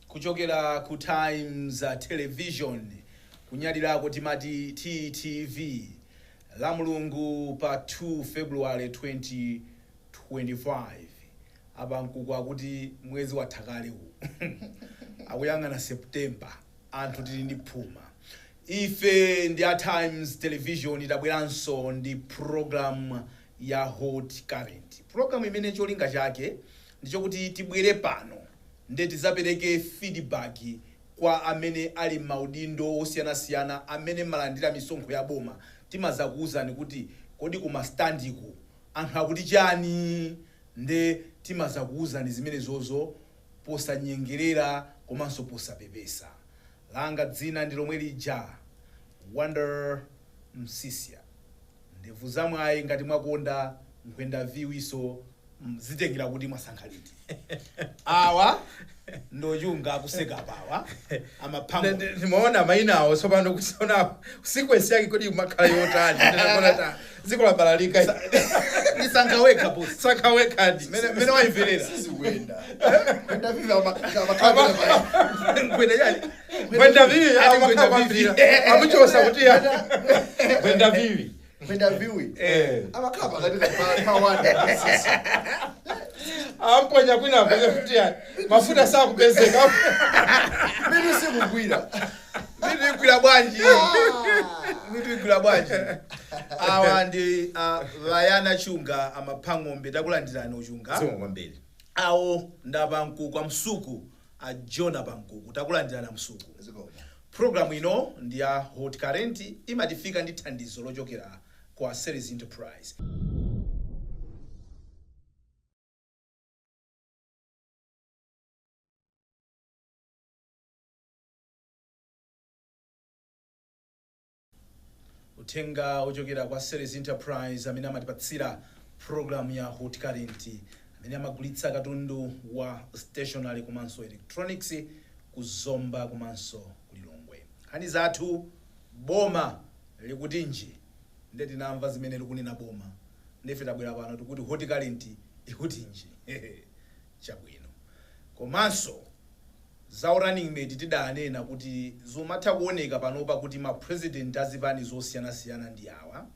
Kuchokera ku Times Television, kunyadilako timati TTV, la Mulungu pa 2 February 2025. Apa mkuku akuti mwezi watha kale uwu, akuyang'ana September. Anthu tili ndi phuma. Ife ndi a Times Television, tabweranso ndi program ya Hot Current, program imene cholinga chake ndichokuti tibwere pano nde tizapereke feedback kwa amene ali maudindo osiyanasiyana, amene malandira misonkho ya boma. Timazakuwuzani kuti kodi kumastandiku anthu akuti chani? Nde timazakuwuzani zimenezozo posanyengerera komanso posapepesa. Langa dzina ndi lomwe lija, Wonder Msisia, ndevu zamwayi. Ngati mwakonda nkhwenda viwiso, zitengera kuti mwasankha liti. Awa ndochunga akuseka pawa amaphango. Ndimaona mayina awo tsopano, kusaona sequence yake kodi imakhala yotani. Ndinaona ta dziko labalalika. Ndisankha wekha, boss. Sankha wekhadi. Mene wayimverera. Sizikuyenda. Kwenda vivi amakhala. Nkhwenda chani? Gwenda Vivi. Ati Amakhala Gwenda Vivi. kwambiri amuchosa kuti ya Gwenda Vivi. Kwenda viwi. Amakhala pakati pa wanda. Amponya kwina aponya kuti ya mafuta sakupezeka. Mitu sikugwira. Mitu igwira bwanji? Mitu igwira bwanji? Awa ndi Vayana Chunga amaphang'ombe. Takulandirani Ochunga. Zikomo kwambiri. Awo ndapamkuku amsuku, a Jona Pamkuku. Takulandirani Amsuku. Zikomo. Programu ino ndi ya Hot Current, imatifika ndi thandizo lochokera kwa Series Enterprise. Uthenga ochokera kwa Series Enterprise, amene amatipatsira programu ya Hot Current, amene amagulitsa katundu wa stationery komanso electronics kuzomba komanso kulilongwe. Nkhani zathu, boma likutinji? Nde tinamva zimene likunena boma, ndefe tabwera pano tikuti Hot Current ikutinji? Chabwino. Komanso za running mate, tidanena kuti zomatha kuoneka panopa kuti ma president azipani zosiyanasiyana ndi awa.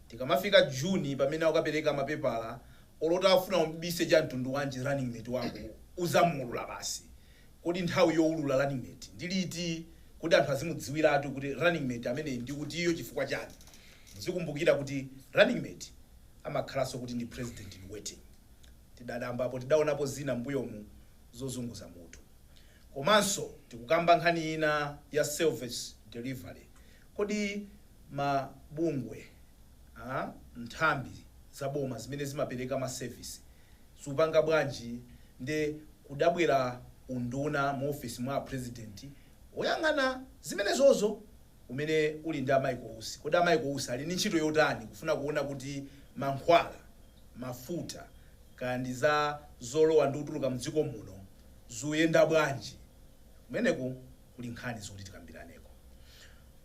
Tikamafika Juni, pamene akapereka mapepala, olota afuna umbise cha mtundu wanji running mate wako, uzamulula basi. Kodi nthawi yowulula running mate ndi liti, kuti anthu azimudziwiratu kuti running mate amene ndi kutiyo? Chifukwa chani? Muzikumbukira kuti running mate amakhalanso kuti ndi president in waiting. Tidadambapo, tidaonapo zina mbuyomu zozunguza mutu. Komanso tikukamba nkhani ina ya service delivery. Kodi mabungwe, nthambi za boma zimene zimapereka ma service zupanga bwanji? Nde kudabwera unduna mu ofisi mwa president woyang'ana zimenezozo, umene uli ndi a Michael Usi. Kodi a Michael Usi ali ndi ntchito yotani kufuna kuona kuti mankhwala, mafuta, kandi za zolowa ndi kutuluka mdziko muno zuyenda bwanji? Kumeneku kuli nkhani zoti tikambiraneko.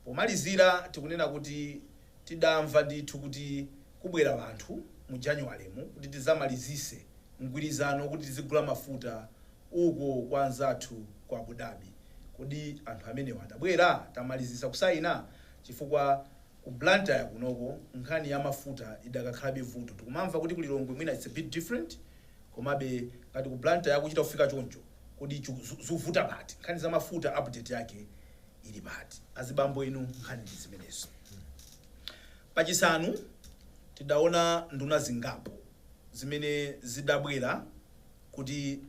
Pomalizira, tikunena kuti tidamva ndithu kuti kubwera anthu mu January mu kuti tizamalizise mgwirizano kuti tizigula mafuta uko kwa anzathu ku Abu Dhabi. Kodi anthu amenewa adabwera? Tamalizisa kusayina? Chifukwa ku Blantyre kunoko nkhani ya mafuta idakakhalabe vuto. Tikumamva kuti kulilongwe mwina it's a bit different, komabe ngati ku Blantyre akuchita kufika choncho, kodi zuvuta pati? Nkhani za mafuta, update yake ili pati, azibambo inu? Nkhani ndi zimenezo. Pachisanu tidaona nduna zingapo zimene zidabwera kuti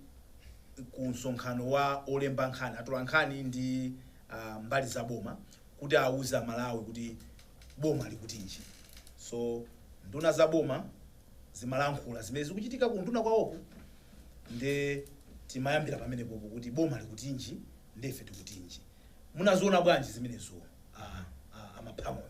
ku msonkhano wa olemba nkhani, atola nkhani ndi mbali za boma, kuti auze Amalawi kuti boma likutinji. So nduna za boma zimalankhula zimene zikuchitika ku nduna kwawoko. Nde timayambira pamenepopo kuti boma likutinji, ndefe tikutinji. Munaziona bwanji zimenezo, amaphang'ono?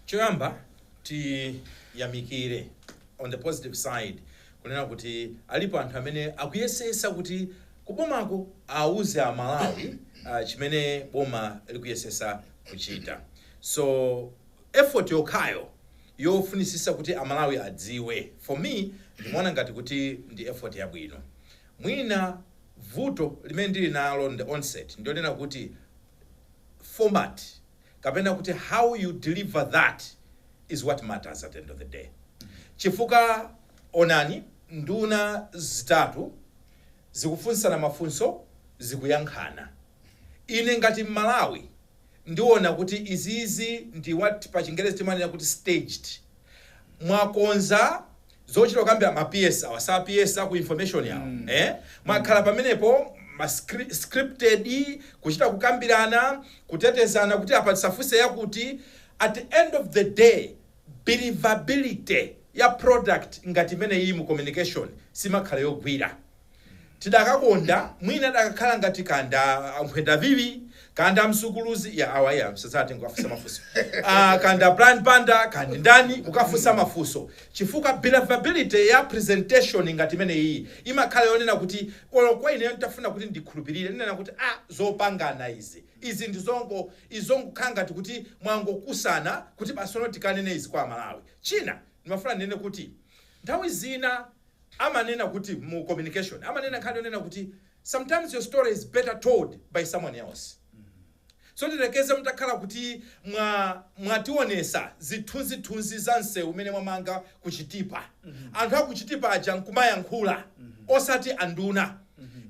Choyamba tiyamikire on the positive side kunena kuti alipo anthu amene akuyesesa kuti Kubomako auze Amalawi chimene boma likuyesesa kuchita. So effort yokhayo yofunisisa kuti Amalawi adziwe, for me ndimaona ngati kuti ndi effort yabwino. Mwina vuto limene ndili nalo the onset ndionena kuti format kapena kuti how you deliver that is what matters at the end of the day, chifukwa onani nduna zitatu zikufunsana mafunso, zikuyankhana. Ine ngati Mmalawi ndiona kuti izizi ndi what pa Chingerezi timanena kuti staged. Mwakonza zochita kukambira ma PS awa, sa PS aku information yawo, eh? Mwakhala pamenepo ma scripted, kuchita kukambirana, kutetezana kuti apa tisafunse yakuti. At the end of the day, believability ya product ngati imene iyi mu communication simakhala yogwira. Tidakakonda mwina dakakhala ngati kanda Nkhwenda Vivi, kanda Msukuluzi ya awa ya msasati ngukafunsa mafunso, kanda Brian Banda, kandi ndani kukafunsa mafunso, chifukwa believability ya presentation ngati imene iyi imakhala yonena kuti olo kwa ine nditafuna kuti ndikhulupirire, ndinena kuti ah, zopangana izi, izi ndizongo izongokhala ngati kuti mwangokusana kuti basono tikanene izi kwa Amalawi. China ndimafuna ndinene kuti nthawi zina amanena kuti mu communication amanena nkhani yonena kuti sometimes your story is better told by someone else. So tilekeze mutakhala kuti mwationesa zithunzithunzi za msewu umene mwamanga kuchitipa, anthu akuchitipa aja nkumayankhula osati anduna,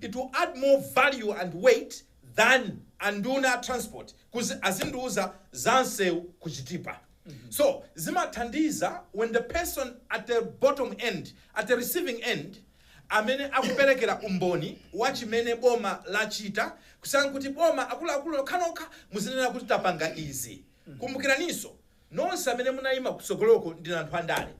it will add more value and weight than anduna transport kuzi azindiuza za msewu kuchitipa. So zimathandiza when the person at the bottom end, at the receiving end, amene akuperekera umboni wa chimene boma lachita, kusiyana kuti boma akuluakulu okhanokha muzinena kuti tapanga izi. Kumbukiraninso nonse amene munayima kutsogoloko ndi anthu andale,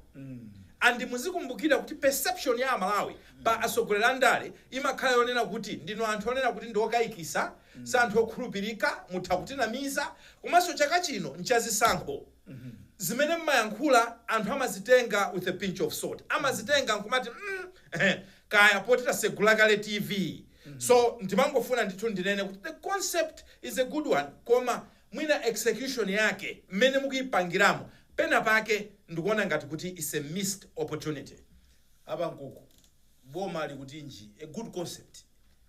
and muzikumbukira kuti perception ya Amalawi pa atsogoleri andale imakhala yonena kuti ndinu anthu onena kuti ndi okayikisa, si anthu okhulupirika, mutha kutinamiza. Komanso chaka chino nchazisankho, zimene mmayankhula anthu amazitenga with a pinch of salt, amazitenga nkumati kaya poti tasegula kale TV. So ndimangofuna ndithu ndinene kuti the concept is a good one, koma mwina execution yake mmene mukuyipangiramo pena pake ndikuona ngati kuti is a missed opportunity. Apa nkuku boma likutinji? A good concept,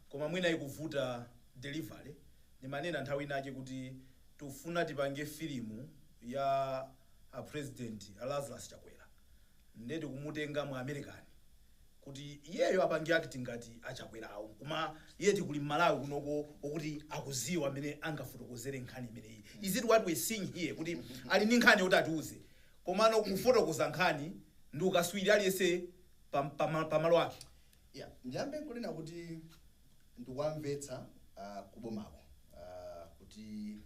koma mwina ikuvuta delivery. Ndimanena nthawi inake kuti tifuna tipange filimu ya a President a Lazarus Chakwera, ndeti kumutenga mu American kuti iyeyo apange acting ngati achakwerawo, koma iye tikuli mmalawi kunoko okuti akuziwa amene angafotokozere nkhani imeneyi. Is it what we're seeing here, kuti ali ndi nkhani yoti atiuze, komano kufotokoza nkhani ndi ukaswiri, aliyense pamalo ake? Yeah, ndiyambe nkunena kuti ndikuwamvetsa kubomako kuti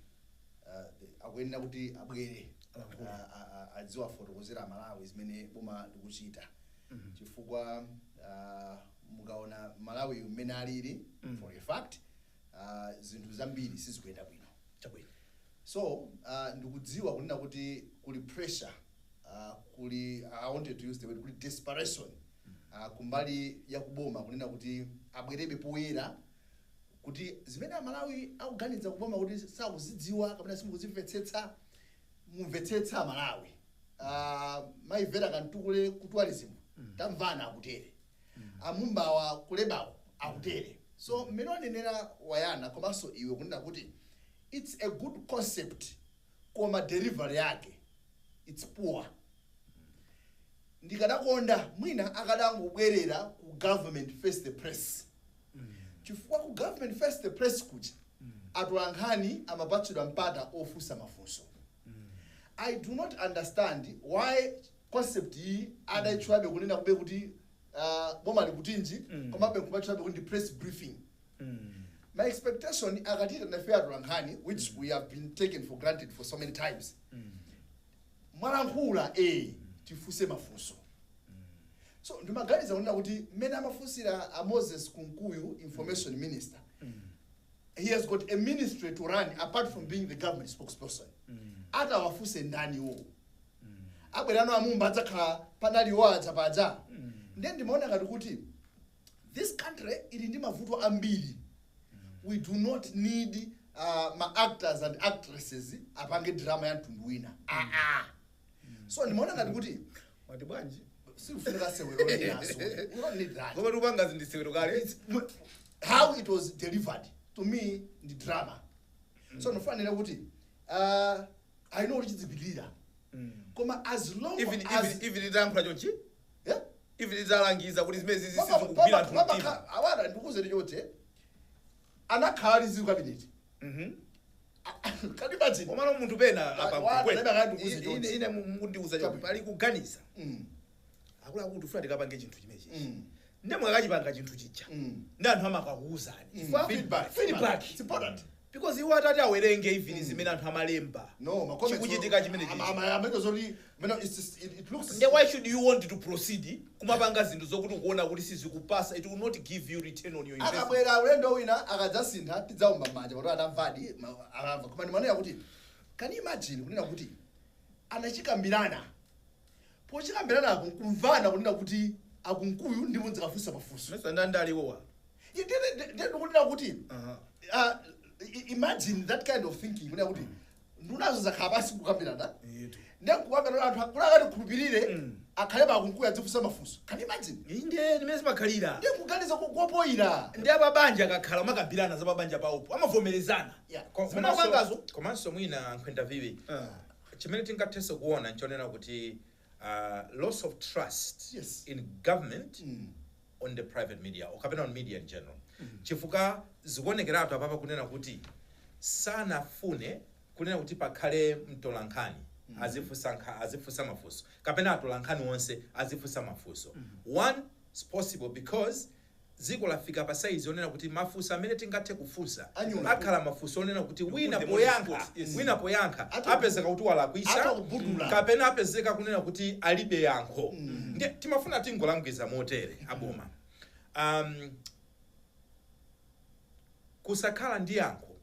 akuyenera kuti abwere Alankhule. Adziwafotokozera Amalawi zimene boma likuchita, chifukwa mukaona Malawi mmene alili, for a fact zinthu zambiri sizikuyenda bwino. So ndikudziwa kunena kuti kuli pressure, kuli, I wanted to use the word kuli desperation kumbali ya kuboma kunena kuti abwerebe poyera kuti zimene Amalawi akuganiza kuboma kuti sakuzidziwa kapena simukuzimvetsetsa, mumvetsetsa Amalawi. Maimvera kantukule ku tourism, tamvana akutere, amumbawa kulebawo akutere. So mmene wanenera wayana komanso iwe kunena kuti it's a good concept, koma delivery yake it's poor. Ndikadakonda mwina akadangobwerera ku government face the press, chifukwa ku government face the press kuja atolankhani amapatsidwa mpata ofunsa mafunso. I do not understand why concept iyi adayitchulabe kunena kube kuti boma likutinji, komabe kumatchulabe kuti ndi press briefing. My expectation, akatita nafe atolankhani, which we have been taken for granted for so many times, mwalankhula, tifunse mafunso. So ndimaganiza kunena kuti mmene amafunsira a Moses Kunkuyu, information minister, he has got a ministry to run apart from being the government spokesperson. Atawafunse ndaniwo abwerano amumba adzakhala panaliwo adza paja. Ndiye ndimaona ngati kuti This country ili ndi mavuto ambiri. We do not need ma actors and actresses apange drama ya mtundu wina. Ah ah. So ndimaona ngati kuti Mwati bwanji? sikufunika sewero linaso. We don't need that. Koma tikupanga zindisewero kale. How it was delivered to me ndi drama. So nofanira kuti I know kuti chidzipitirira. Koma as long Even as even itayankhula chonchi, yeah? even italangiza kuti zimene zizi sizikugwira anthu mtima. Awada ndikuwuzeni choti anakhala ali zili cabinet. Can you imagine? Komano munthu pena apa Wanda, mkukwera. ndabaka ndikuwuze chonchi. Ine mukundiwuza chonchi pali kuganiza. Akuluakulu tifuna tikapange chinthu chimenechi. Ndiye mukakachipanga chinthu chija, ndi anthu amakakuwuzani. Feedback. Feedback. It's important. Because iwo atati awerenge even zimene anthu amalemba, No, ma comments. chikuchitika chimene chichi. Amene zoti, meno it's just, it looks Nde why should you want to proceed kumapanga zinthu zokuti ukuona kuti sizikupasa, it will not give you return on your investment? Akabwera ulendo wina akadzasintha, tidzaumba m'manja pakuti anamvadi akamva. Koma ndimanena kuti can you imagine kunena kuti anachikambirana, pochikambirana kumvana kunena kuti akunkuyu ndi mudzikafunsa mafunso. Mesa ndandaliwowa. Ndikunena kuti imagine that kind of thinking, kunena kuti ndunazo zakhala pasi kukambirana, ndekukambirana anthu akati khulupirire akhale pakunkuyu adzifunsa mafunso. Can you imagine? Inde, ndimene zimakhalira. Ndikuganiza kupoyira. Ndi ababanja akakhala amakambirana za mabanja pawopo, amavomerezana. Zimene akupangazo. Komanso mwina nkhwenda viwi chimene tingathenso kuona nchonena kuti loss of trust in government on the private media or kapena on media in general, chifukwa zikuonekeratu apapa kunena kuti sanafune kunena kuti pakhale mtolankhani azifunsa mafunso kapena atolankhani onse azifunsa mafunso. One, it's possible because dziko lafika pa saizi onena kuti mafunso amene tingathe kufunsa Anyula. akhala mafunso onena kuti wina put them on poyankha the spot, yes. wina poyankha apezeka kuti walakwisa Atha kubudula. kapena apezeka kunena kuti alibe yankho. Ndiye timafuna tingolangiza motere aboma, kusakhala ndi yankho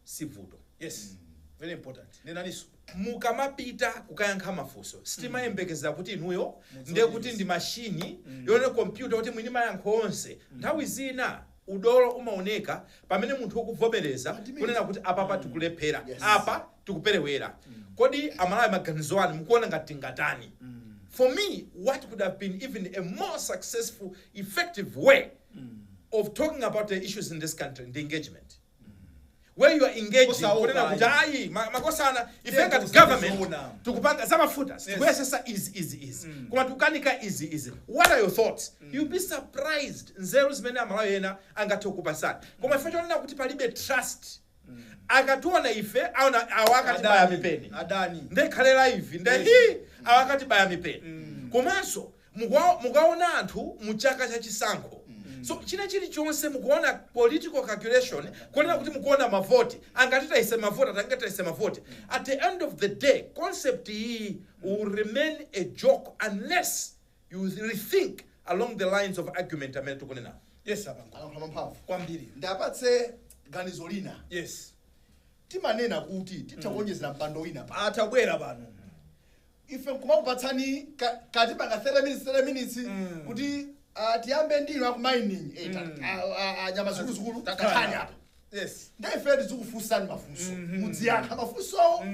si vuto. Yes, very important. Nenaniso. Mukamapita kukayankha mafunso, sitimayembekeza kuti inuyo ndiye kuti ndi mashini yone kompyuta kuti mwini mayankho onse. Nthawi zina udolo umaoneka pamene munthu ukuvomereza kunena kuti apapa tikulephera, apa tikuperewera. Kodi amalawi maganizo anu mukuona ngati tingatani? For me, what could have been even a more successful, effective way of talking about the issues in this country, the engagement where you are engaging, Osaopa kunena kuti ayi. ayi, makosana ife Yeah, ngati government zoona. tikupanga zamafuta, tikuyesesa izi, izi, izi, koma tikukanika izi, izi. What are your thoughts? You'll be surprised nzeru zimene amalawi ena angathe kukupasani. Koma ife chonena kuti palibe trust, akationa ife aona awa akati baya mipeni. Adani. Ndekhale live ndehi awa akati baya mipeni. Komanso mukaona anthu mu chaka cha chisankho, so china chilichonse mukuona political calculation, kuonera kuti mukuona mavoti angatitayise mavoti, atangatitayise mavoti. At the end of the day, concept iyi will remain a joke unless you rethink along the lines of argument amene tikunena. Yes, apango. Alankhula mphamvu. Kwambiri. Ndapatse ganizo lina. Timanena kuti titha kuonjezera mpando wina pa Atabwera pano. Ife nkumakupatsani katipanga 30 minutes, 30 minutes, kuti tiyambe ndino aku mining, nyama zikuluzikulu takhani apa. Ndaife tizikufunsani mafunso, mudziyankha mafunsowo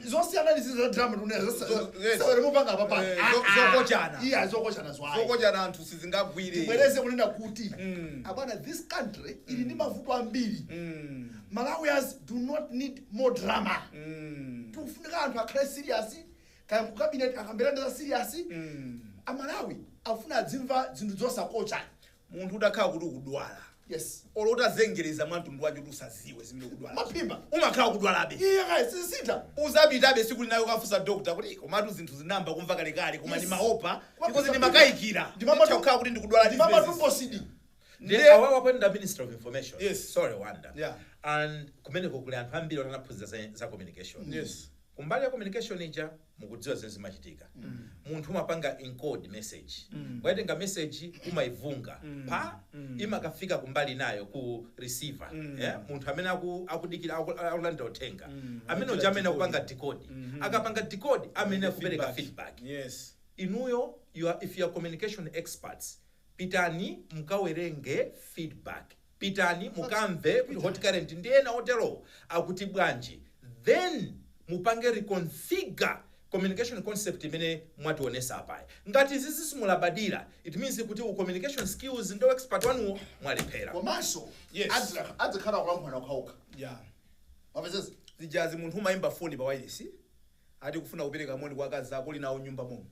zosiyana ndi zizo za drama tunena. Sewere mupanga apa pano. Zokochana. Iya, zokochana zwayi. Zokochana anthu sizingagwire. Tibwereze kunena kuti abwana, this country ili ndi mavuto ambiri. Malawians do not need more drama. Tikufunika anthu akhale serious, kaya ku cabinet akambirane za serious. Amalawi afuna adzimva zinthu zosakocha. Munthu udakhala kuti ukudwala, olo utazengereza mwamtundu wacho kuti usaziwe zimene ukudwala, Maphimba. umakhala kudwalabe. Iye kaya sizisintha. Uzapitabe siku linayo ukafunsa doctor kuti komatu zinthu zinamba kumva kalekale, koma ndimaopa because ndimakayikira ndikukhala kuti ndikudwala ndi zimenezi. Ndimamatumbosidi. Ndi awawa appointed minister of information. Sorry, Wanda. And kumeneko kuli anthu ambiri otanaphunzira za communication. Kumbali ya communication ija mukudziwa zimene zimachitika. Munthu umapanga encode message, waitenga message umayivunga pa imakafika kumbali nayo ku receiver, yeah? Munthu amene akudikira akulandira uthenga, amene uja amene akupanga decode, akapanga decode amene akupereka feedback. Inuyo you are, if you are communication experts Pitani mukawerenge feedback, pitani mukamve kuti Hot Current ndi ena otero akuti bwanji, then mupange reconfigure communication concept imene mwationesa apayi. Ngati izizi simulabadira, it means kuti u communication skills ndo expert wanuwo mwalephera. Komanso Yes. adzikhala kulankhulana okhaokha. Mapezesa? Zijazi munthu umayimba foni pa wireless, ati kufuna kupereka moni kwa akazi ako linawo nyumba momwe,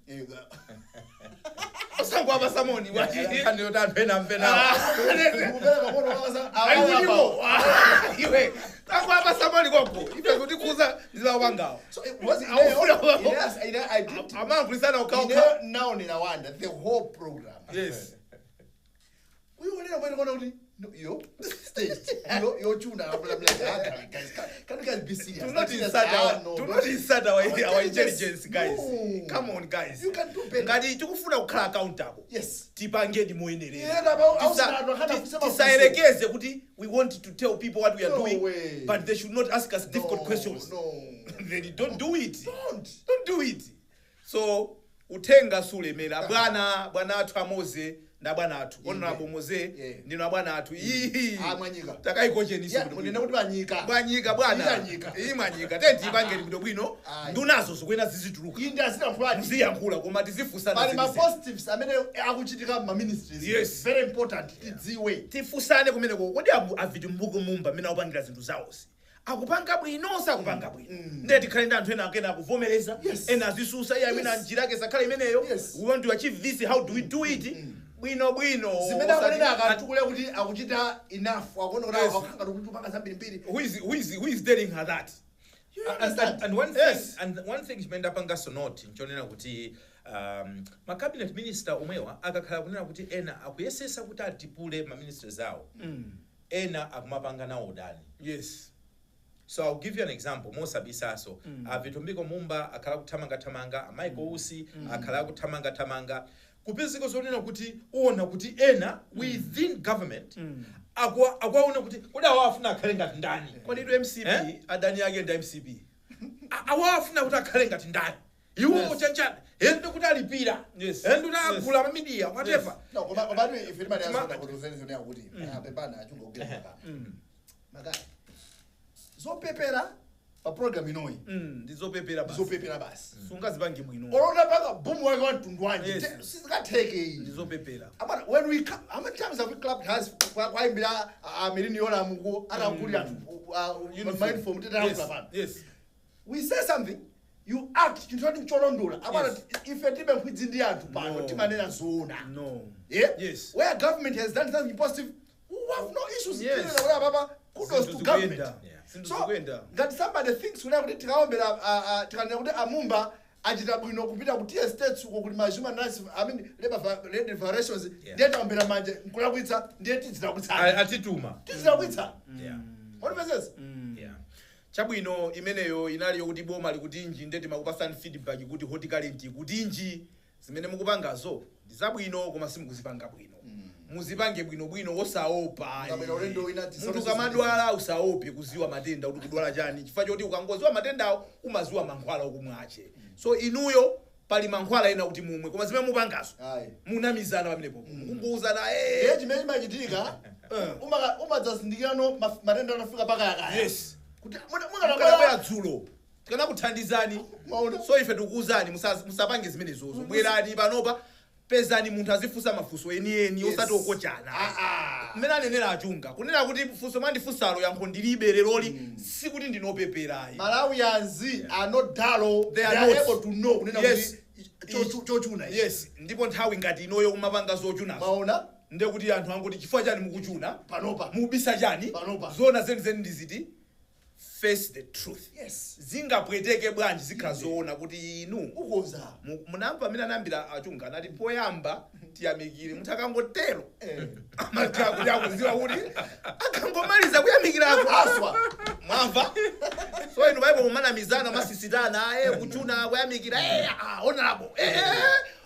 osangwapasa moni. Nkhani yoti anthu ena amve nawo. Kupereka moni wakasa. Ayikuliko iwe, tangwapasa moni koko, ife kutikhuza ndizawapangawo. So it was I did Amayankhulitsana okhaokha. Ine naonera wanda the whole program. Kuyionera mwene kuona kuti no, yo staged, yo yochuna, blah blah blah. Guys, can you guys be serious? Do not Like, insult ah, our, no, do don't. not insult our intelligence, guys. No. Come on, guys. You can do better. Ngati tikufuna kukhala accountable, tipangeni moyenerera. Yeah, awusana kusema. Tisayerekeze kuti we want to tell people what we are No doing, way. but they should not ask us difficult No, questions. no. Then don't do it. Don't. Don't do it. So uthenga sulemera, bwana. Bwana athu amoze nda bwana athu, Honorable Moze, ndino abwana athu. Ihi. Ah, mwanyika. Takaikocheni. Yeah, munene kuti banyika. Bwanyika bwana. Iyanyika. Iyi mwanyika, tendiyipangeni bwino bwino. Ayi. Ndunazo zikuena zizituluka. Inde, azilankhulani. Muziyankhula, koma tizifunsana. Pali ma zenizeni. positives amene akuchitika ma ministries. Yes. Very important tidziwe. Tifunsane kumeneko, kodi abu aVitumbiko Mumba amene akupangira zinthu zawozi akupanga bwino, sakupanga bwino? Ndiye tikhale ndi anthu ena akena akuvomereza, ena azisusa, iye amene njira yake sakhala imeneyo. We want to achieve this, how do we do it bwino bwino? Zimene akunena akatukule kuti akuchita enough, akuona kuti akukhanga kuti upanga zambirimbiri. Who is telling her that? You And, understand? and one thing, Yes. and one thing chimene ndapanganso note nchonena kuti ma cabinet minister omwewa akakhala kunena kuti ena akuyesesa kuti atipule ma ministers awo, ena akumapanga nawo udani. So I'll give you an example mosabisaso. Vitumbiko Mumba akhala kuthamangathamanga, Michael Usi akhala kuthamangathamanga, kupezeka zonena kuti uona kuti ena within government akuwaona kuti kodi awa afuna akhale ngati ndani? Kodi itu MCP? Eh? Adani ake ndi MCP. Awa afuna kuti akhale ngati ndani iwo? Chanchani ende kuti alipira, ende kuti agula ma media, whatever. No, koma komatu ife timanena kuti uzeni kuti pepana achunga kugwira makaya. Makaya. Zopepera pa program inoyi. Ndizopepera basi. Zopepera basi. Sungazipange bwino. Olota paka boom wake wa mtundu wanje. Sizikatheke iyi. Ndizopepera. Amana, when we how many times have we clapped hands kwaimbira Merlyne Yolamu ku atakulira anthu uniform titalankhula pano? We say something, you act chinthu choti ncholondola. Amana, ife tibe nkhwidzi ndi anthu pano. No. Timanena zoona. No. Yeah? Yes. Where government has done something positive, we have no issues. Tinena papa, kudos to Zinthu government. zikuyenda. Zinthu So, zikuyenda. ngati somebody thinks kuna kuti tikaombera tikanena kuti amumba achita bwino kupita ku tea estates uko kuti ma human rights, I mean labor violations, ndiye taombera manja nkulakwitsa, ndiye tizilakwitsa. Atituma. Tizilakwitsa. Ondipezesa? Yeah. Chabwino, imeneyo inali yokuti boma likutinji, ndeti makupasani feedback kuti Hot Current kutinji, zimene mukupangazo ndi zabwino koma simukuzipanga bwino, muzipange bwinobwino, osaopa. Mukabwera ulendo wina Munthu ukamadwala usaope kuziwa matenda kuti kudwala chani, chifukwa choti ukangoziwa matendawo umaziwa mankhwala okumwache. So inuyo pali mankhwala ena kuti mumwe, koma zimene mupangazo Ayi. munamizana pamenepo, mukungouzana. Ndiye chimene chimachitika, umadzazindikirano matenda anafika pakayakaya. Kuti mukanabwera mukanabwera dzulo tikanakuthandizani. Maona? So ife tikukuuzani, musapange zimenezozo. Bwerani panopa, pezani munthu azifunsa mafunso enieni, osati okochana. Ah, ah. Mmene anenera achunga kunena kuti funso mwandifunsalo yankho ndilibe leroli, sikuti ndinopeperayi. Malawians are not dull. They They are are not. able to know kunena kuti chochuna ichi. Yes, ndipo nthawi ngati inoyo kumapanga zochunazo, Maona? ndiye kuti anthu angoti chifukwa chani mukuchuna? Panopa. Mubisa chani? Panopa. Zona zenizeni ndiziti face the truth. Zingapweteke bwanji, zikhala zoona kuti inu Ukonza. Munamva amene anayambira achunga anati poyamba tiyamikire. Munthu akangotero amakhala kuti akuziwa kuti akangomaliza kuyamikirako Aswa. Mwamva? So inu paipo mumanamizana, masisitana, kuchuna, kuyamikira, ah, honorable,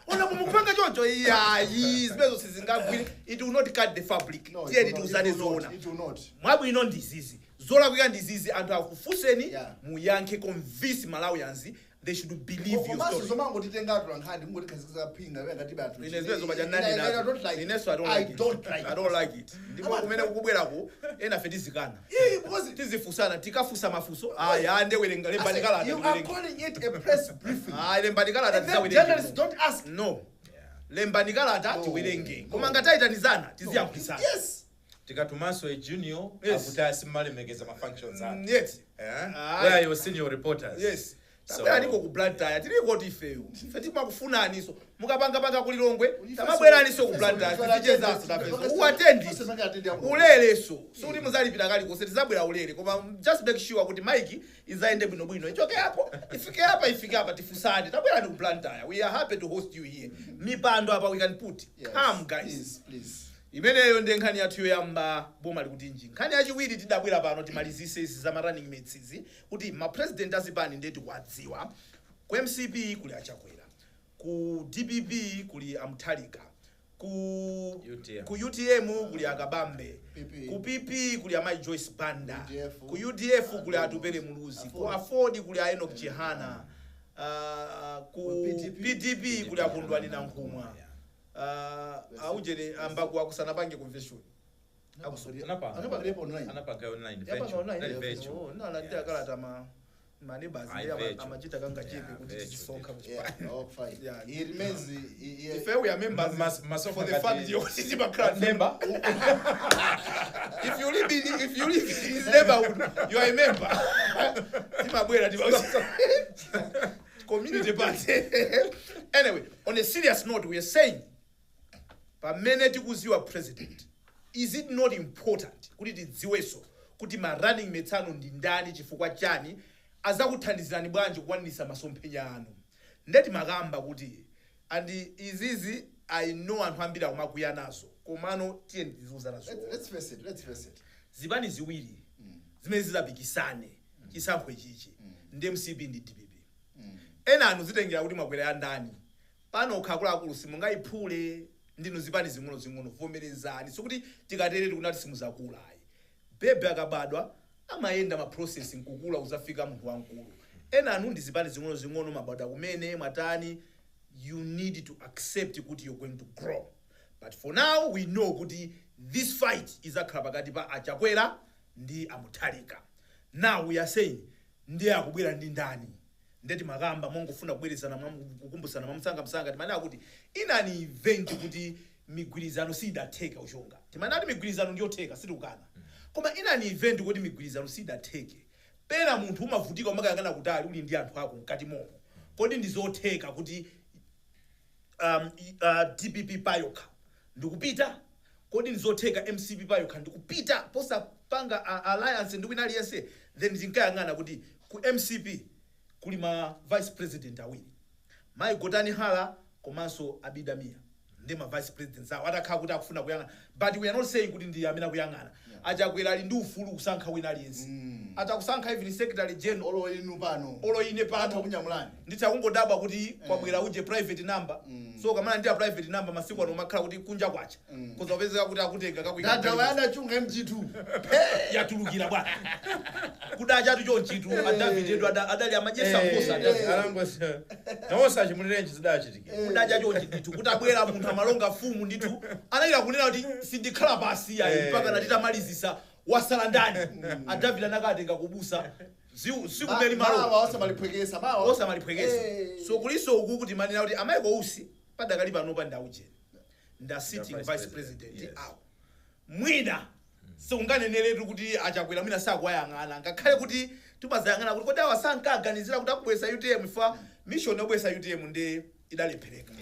honorable, mukupanga choncho, iyayi, zimenezo sizingagwire. It will not cut the fabric. No, it Tiyeni will not. tiuzane It will not. zoona. It will not. Mwabwino ndizizi, zolakwika ndizizi, anthu akufunseni, Yeah. muyankhe, convince Malawians. They should believe your Komanso story. zomangotitenga atolankhani mungotikhazikitsa phinga ngati anthu. Ine zimenezo paja nani nazo. Ineso I don't like I it. don't like I don't like it. Ndipo kumene kukubwerako ena fe tizikana. Yeah, because Tizifunsana, tikafunsa mafunso. Aya, ndewerenga, lembani kalata you are tiwerenge. calling it a press briefing. Ayi, lembani kalata And then tizawerenge. journalists don't ask. No. Lembani kalata No. tiwerenge. No. Koma ngatayitanizana tiziyankhulitsana. Yes. Tikatumanso a junior Yes. akuti asimmalemekeza ma functions anu. Yes. Eh? Aye. Where are your senior reporters? Yes. So- Tabwera niko ku Blantyre, tiliko tifeyo. Ife timakufunaniso. Mukapangapanga ku Lilongwe, tamabweraniso ku Blantyre, tizichezaso tafeso. Uatendi. Ulereso. Sikuti muzalipira kalikonse, tizabwera ulere. Koma just make sure kuti mic izayende bwinobwino. Ichoke apo, ifike apa, ifike apa, tifunsane. Tabwerani ku Blantyre. We are happy to host you here. Mipando apa we can put. Yes. Come guys. Please, please. Imeneyo ndi nkhani yathu yoyamba, boma likutinji. Nkhani yachiwiri, tidabwera pano timalizise izi za ma running mates izi, kuti ma president azipani ndeti kuwadziwa. Ku MCP kuli Achakwera, ku DPP kuli Amthalika, ku UTM. ku UTM kuli Akabambe, PP. ku PP kuli Amayi Joyce Banda, UDF. ku UDF kuli Atupele Muluzi, ku AFORD kuli a Enoch Chihana, ku Ku PDP. PDP kuli Akondwani Nankhumwa. Aujere ambaku akusanapange convention. Anapanga. Anapangirepo online. Anapanga online. Yapanga Virtual. online. Not virtual. Oh, nalandira kalata ma neighbors Ayi, ndi virtual. amachita kanga chepe Yeah, kuti virtual. tizisonkha Yeah, kuchipani. oh, fine. Yeah. He remains he, Ife we are members for the ngati- fact yokuti timakhala Member? If you live in his neighborhood, you are a member. Timabwera tima community party. Anyway, on a serious note, we are saying, pamene tikuziwa president, is it not important kuti tidziwenso kuti ma running mates anu ndi ndani, chifukwa chani, azakuthandizirani bwanji kukwanirisa masomphenya anu? Ndeti makamba kuti and izizi, I know anthu ambiri akumakwiya nazo, komano tiye tiziuzana zoona. Let's face it. Let's face it. Zipani ziwiri zimene zizapikisane chisankho ichichi ndi MCP ndi DPP. Ena anu zitengera kuti mwakwera ya ndani. Pano akuluakulu simungayiphule, ndinu zipani zing'ono-zing'ono, vomerezani. Sikuti tikatere tikunati simuzakula, ayi. Bebe akabadwa amayenda ma process nkukula uzafika munthu wamkulu. Ena anu ndi zipani zing'ono-zing'ono, mabadwa kumene mwatani, you need to accept kuti you're going to grow. But for now we know kuti this fight izakhala pakati pa Achakwera ndi Amuthalika. Now we are saying, ndiye akubwera ndi ndani? Ndeti makamba mongofuna kubwerezana, kukumbusana mwamsangamsanga, timanena kuti inani event kuti migwirizano siyidatheka uchonga. Timanena kuti migwirizano ndiyotheka, sitikukana, koma inani event kuti migwirizano siyidatheke, pena munthu umavutika umakayang'ana kutali uli ndi anthu ako mkati momo. Kodi ndizotheka kuti DPP payokha ndikupita? Kodi ndizotheka MCP payokha ndikupita posapanga alliance ndi wina aliyense? Then tinkayang'ana kuti ku MCP kuli ma vice president awiri, Mayi Gotani Hala komanso Abida Mia, ndi ma vice presidents awo atakhala kuti akufuna kuyang'ana. But we are not saying kuti ndi amene akuyang'ana. Achakwera ali ndi ufulu kusankha wina aliyense, atakusankha even secretary general. Olo inu pano. Olo ine pano. Atha kunyamulani. Ndithakungodabwa kuti kwabwera uje private number. So kamana ndiya private number, masiku ano umakhala kuti kunja kwacha koza upezeka kuti akutenga kakuika. Dada wayana chunga MG2. Yatulukira bwana, kudacha chatu chonchitu. Adavid edu adali amajesa nkhosa Adavid. Nawonso achimulirenji zidachitikira. Kudacha chonchi ndithu, kuti abwera munthu amalonga fumu ndithu, anayira kunena kuti sindikhala pasi ayi mpaka natitamalizisa wasala ndani. Adavid anakatenga kubusa sikumeli malo. Mawa osamaliphwekesa mawa. Osamaliphwekesa. So kuliso uku kuti manena kuti amayiko usi padakali panopa ndaucheni nda sitting vice vice president, president yes. awo mwina siunganeneretu kuti Achakwera mwina sakuwayang'ana, ngakhale kuti timazayang'ana kuti kodi awa sankaganizira kuti akubwesa UTM fa mission yobwesa UTM ndi idalephereka.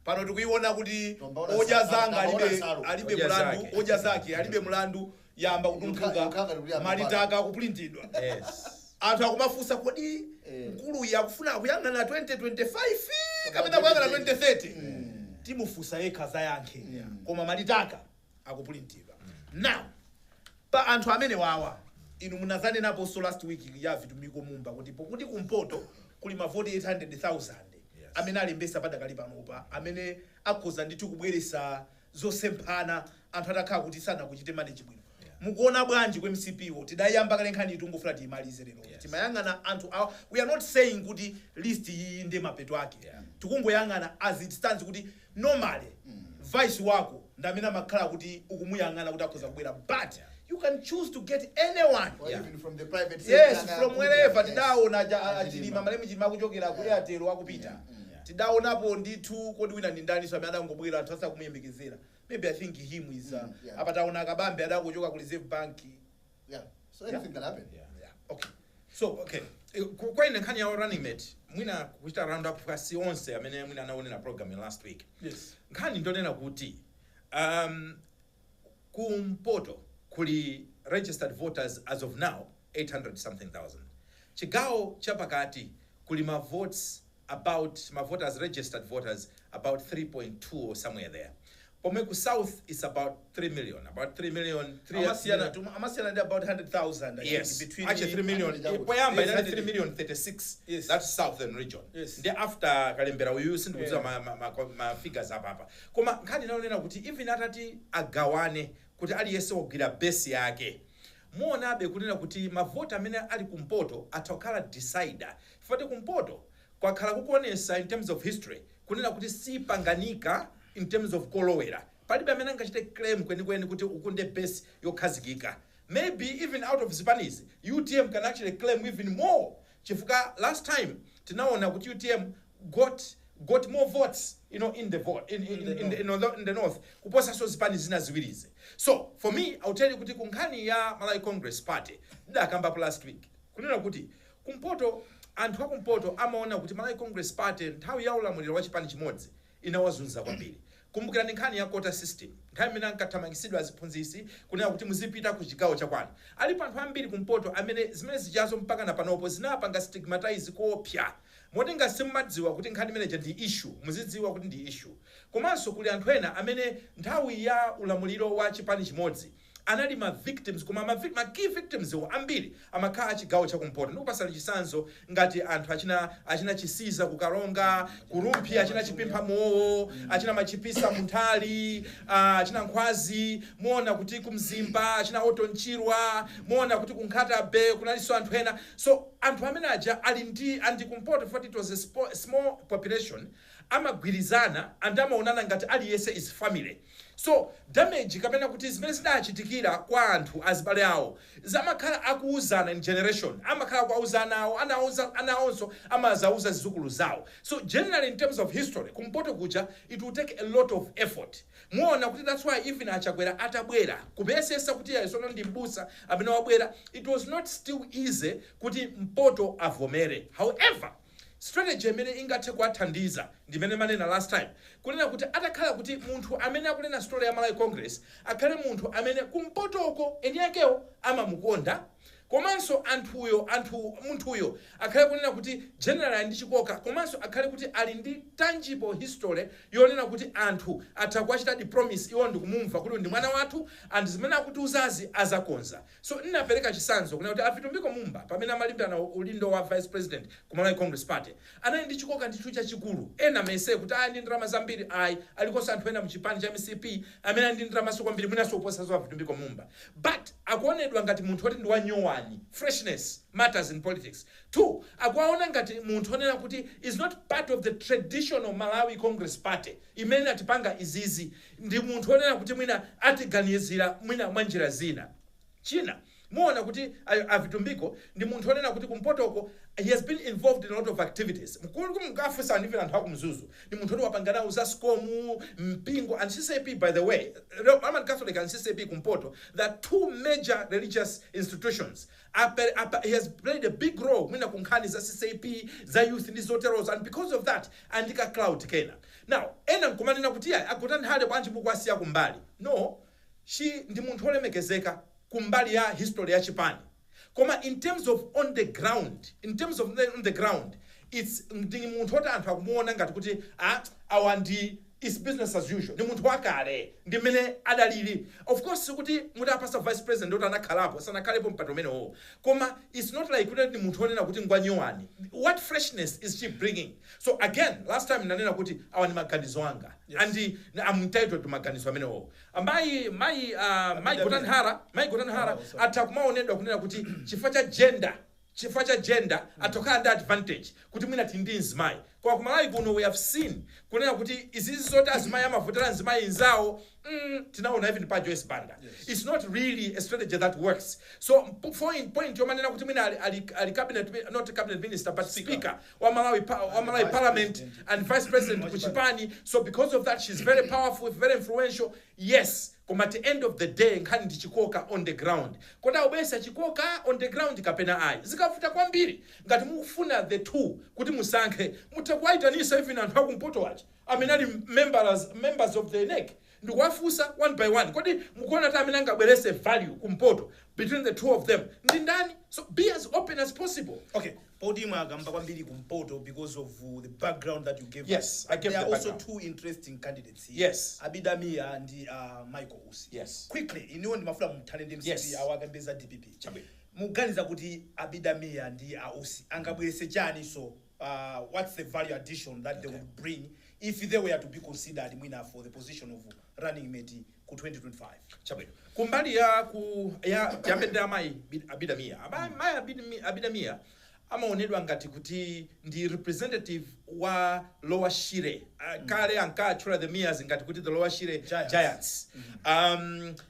Pano tikuiona kuti Tombaona odya zanga tambaona alibe nsalu. alibe Odya mulandu zake. Odya zake alibe mulandu, yamba kutumphuka. Yukha ngati Malitaka akuprintidwa. Anthu akumafunsa, kodi mkuluyi akufuna akuyang'ana 2025 kapena kuyang'ana 2030? Timufunsa yekha zayankhe, koma malitaka akuprintidwa. Now pa anthu amene wawa, inu munazanenaponso last week ya Vitumiko Mumba kuti pokuti kumpoto kuli mavoti 800,000 amene alembesa padakali panopa, amene akhoza ndithu kubweresa zosemphana anthu atakhala kuti sanakuchite manage bwino. Mukuona bwanji ku MCP wo? Tidayamba kale nkhani, tungofuna tiyimalize lero. Timayang'ana anthu awa. We are not saying kuti list iyi ndi mapeto ake. Tikungoyang'ana as it stands kuti normally vice wako ndamene amakhala kuti ukumuyang'ana kuti akhoza kubwera, but you can choose to get anyone. Or even from the private sector. From wherever. Tidaona Achilima. Achilima, malemu Chilima, akuchokera ku Airtel akupita. Tidaonapo ndithu. Kodi wina ndi ndani so amene adangobwera anthu asakumuyembekezera? Maybe I think him is apa taona Akabambe adangochoka ku Reserve Bank. Yeah. So anything can happen. Yeah. Okay, so Okay. Kwa ine nkhani ya running mate, mwina kuchita round up kasi onse amene mwina anaonera program ya last week, nkhani ndonena kuti kumpoto kuli registered voters as of now 800 something thousand. Chigawo chapakati kuli ma votes about ma voters, registered voters, about 3.2 or somewhere there, pomwe ku south is about 3 million, about 3 million, 3 Amasiyana amasiyana ndi about 100,000, I think, Yes, between actually 3 million. Hundred. Poyamba inali 100. 3 million 36. That's southern region. Ndi after kalembera uyu sindikudziwa ma figures apapa, koma nkhani inalonena kuti even atati agawane kuti aliyense wagwira base yake, muonabe kunena kuti mavoti amene ali kumpoto atha kukhala decider, chifukwa kumpoto kwakhala kukuonesa in terms of history kunena kuti sipanganika in terms of kolowera. Palibe amene angachite claim kwenikweni kuti ukunde base yokhazikika. Maybe even out of zipanizi, UTM can actually claim even more, chifukwa last time tinaona kuti UTM got more votes in the vote in the north kuposanso zipani zina ziwirizi. So for me, I'll tell you kuti kunkhani ya Malawi Congress Party, ndidakambapo last week kunena kuti kumpoto, anthu akumpoto amaona kuti Malawi Congress Party nthawi ya ulamuliro wa chipani chimodzi inawazunza kwambiri. Kumbukirani nkhani ya quota system, nthawi imene ankathamangisidwa aziphunzitsi kunena kuti muzipita ku chigawo chakwanu. Alipo anthu ambiri kumpoto amene zimene zichazo mpaka na panopo zinapanga stigmatize koopsa, motenga simumadziwa kuti nkhani imeneja ndi issue, muzidziwa kuti ndi issue. Komanso kuli anthu ena amene nthawi ya ulamuliro wa chipani chimodzi anali ma victims, koma ma key victims iwo ambiri amakhala achigawo chakumpoto. Ndikupasani chitsanzo ngati anthu achina Chisiza kuKaronga, kuRumphi achina Chipimpha Mowo, achina Machipisa Munthali, achina Nkhwazi. Muona kuti kuMzimba achina Oto Nchirwa. Muona kuti kuNkhata Bay kunalinso anthu ena. So anthu amene aja ali ndi andi kumpoto, for it was a small population, amagwirizana and amaonana ngati aliyense is family. So damage kapena kuti zimene zidachitikira kwa anthu azibale awo zamakhala akuuzana in generation, amakhala kuauzana awo, anauza anawonso amazauza zidzukulu zawo. So generally, in terms of history, kumpoto kuja it will take a lot of effort. Muona kuti that's why even aChakwera atabwera kupesesa kuti ayi, sono ndi mbusa amene wabwera, it was not still easy kuti mpoto avomere. However, strategy imene ingathe kuwathandiza ndimene manena last time, kunena kuti atakhala kuti munthu amene akunena story ya Malawi Congress akhale munthu amene kumpotoko eni akewo amamukonda, komanso anthuyo anthu munthuyo akhale kunena kuti general ali ndi chikoka, komanso akhale kuti ali ndi tangible history yonena kuti anthu atha kuwachitadi promise, iwo ndikumumva kuti ndi mwana wathu and zimene akutiuzazi azakonza. So ndinapereka chitsanzo kunena kuti aVitumbiko Mumba, pamene amalimbirana udindo wa vice president ku Malawi Congress Party, anali ndi chikoka ndithu chachikulu. Ena mese kuti ayi, ndi ndalama zambiri. Ayi, alikonso anthu ena mchipani cha MCP amene ali ndi ndalamaso kwambiri, mwinanso kuposanso aVitumbiko Mumba, but akuonedwa ngati munthu oti ndi wanyowani. Freshness matters in politics. Two, akuwaona ngati munthu onena kuti is not part of the traditional Malawi Congress Party imene atipanga izizi, ndi munthu onena kuti mwina atiganizira mwina mwa njira zina. China, muona kuti aVitumbiko ndi munthu onena kuti kumpotoko he has been involved in a lot of activities. Mkafunsa even anthu akuMzuzu, ndi munthu oti wapanga nawo za SCOM, mpingo and CCAP. By the way, Roman Catholic and CCAP kumpoto, there are two major religious institutions. He has played a big role mwina ku nkhani za CCAP, za youth ndi zoterozo, and because of that andika clout kena. Now ena nkumanena kuti ayi, aGotani Hale bwanji mukuwasiya kumbali? No, she ndi munthu olemekezeka kumbali ya history ya chipani, koma in terms of on the ground, in terms of the, on the ground, it's ndi munthu oti anthu akumuona ngati kuti ah, awa ndi Is business as usual. Ndi munthu wakale, ndi mmene adalili. Of course kuti mutapasa vice president oti anakhalapo, sanakhalepo mpando umenewo, koma it's not like kuti ndi munthu onena kuti ngwanyowani. What freshness is she bringing? So again, last time ndanena kuti awa ndi maganizo anga and I'm entitled to maganizo amenewo. Mayi Gotani Hara, mayi Gotani Hara Oh, sorry. atha kumaonedwa kunena kuti chifukwa cha gender atha kukhala ndi advantage kuti mwina tili ndi mzimayi. Koma kumalawi kuno we have seen kunena kuti izizi zoti azimayi amavotera mzimayi nzawo, tinaona even pa Joyce Banda. It's not really a strategy that works. So point yomanena kuti mwina ali cabinet, not cabinet minister, but speaker wa Malawi vice parliament president. And vice president ku chipani, so because of that she's very powerful, very influential, yes. Koma at the end of the day, nkhani ndi chikoka on the ground. Kodi akubweretsa chikoka on the ground kapena ayi? Zikavuta kwambiri. Ngati mukufuna the two kuti musankhe, mutha kuwayitanisa even anthu akumpoto aja amene ali members of the NEC ndikuwafunsa one by one, kodi mukuona kuti amene angabwerese value kumpoto between the two of them ndi ndani? So be as open as possible. Okay, poti mwakamba kwambiri kumpoto because of the background that you gave Yes, us. I gave There the are also background. two interesting candidates here. Yes. Abida Mia ndi Michael Usi. Quickly, iniwo ndimafuna muthane ndi MCP, awo akambeza DPP. Chabwino. Muganiza kuti Abida Mia ndi a Usi angabwerese chani? So what's the value addition that they would bring if they were to be considered mwina for the position of running mate ku 2025? Chabwino. Kumbali ya ku ya tiyambe ndi amayi Abida Mia. Amayi Abida Mia amaonedwa ngati kuti ndi representative wa Lower Shire. Kale ankatchula the Mias ngati kuti the Lower Shire Giants. Giants,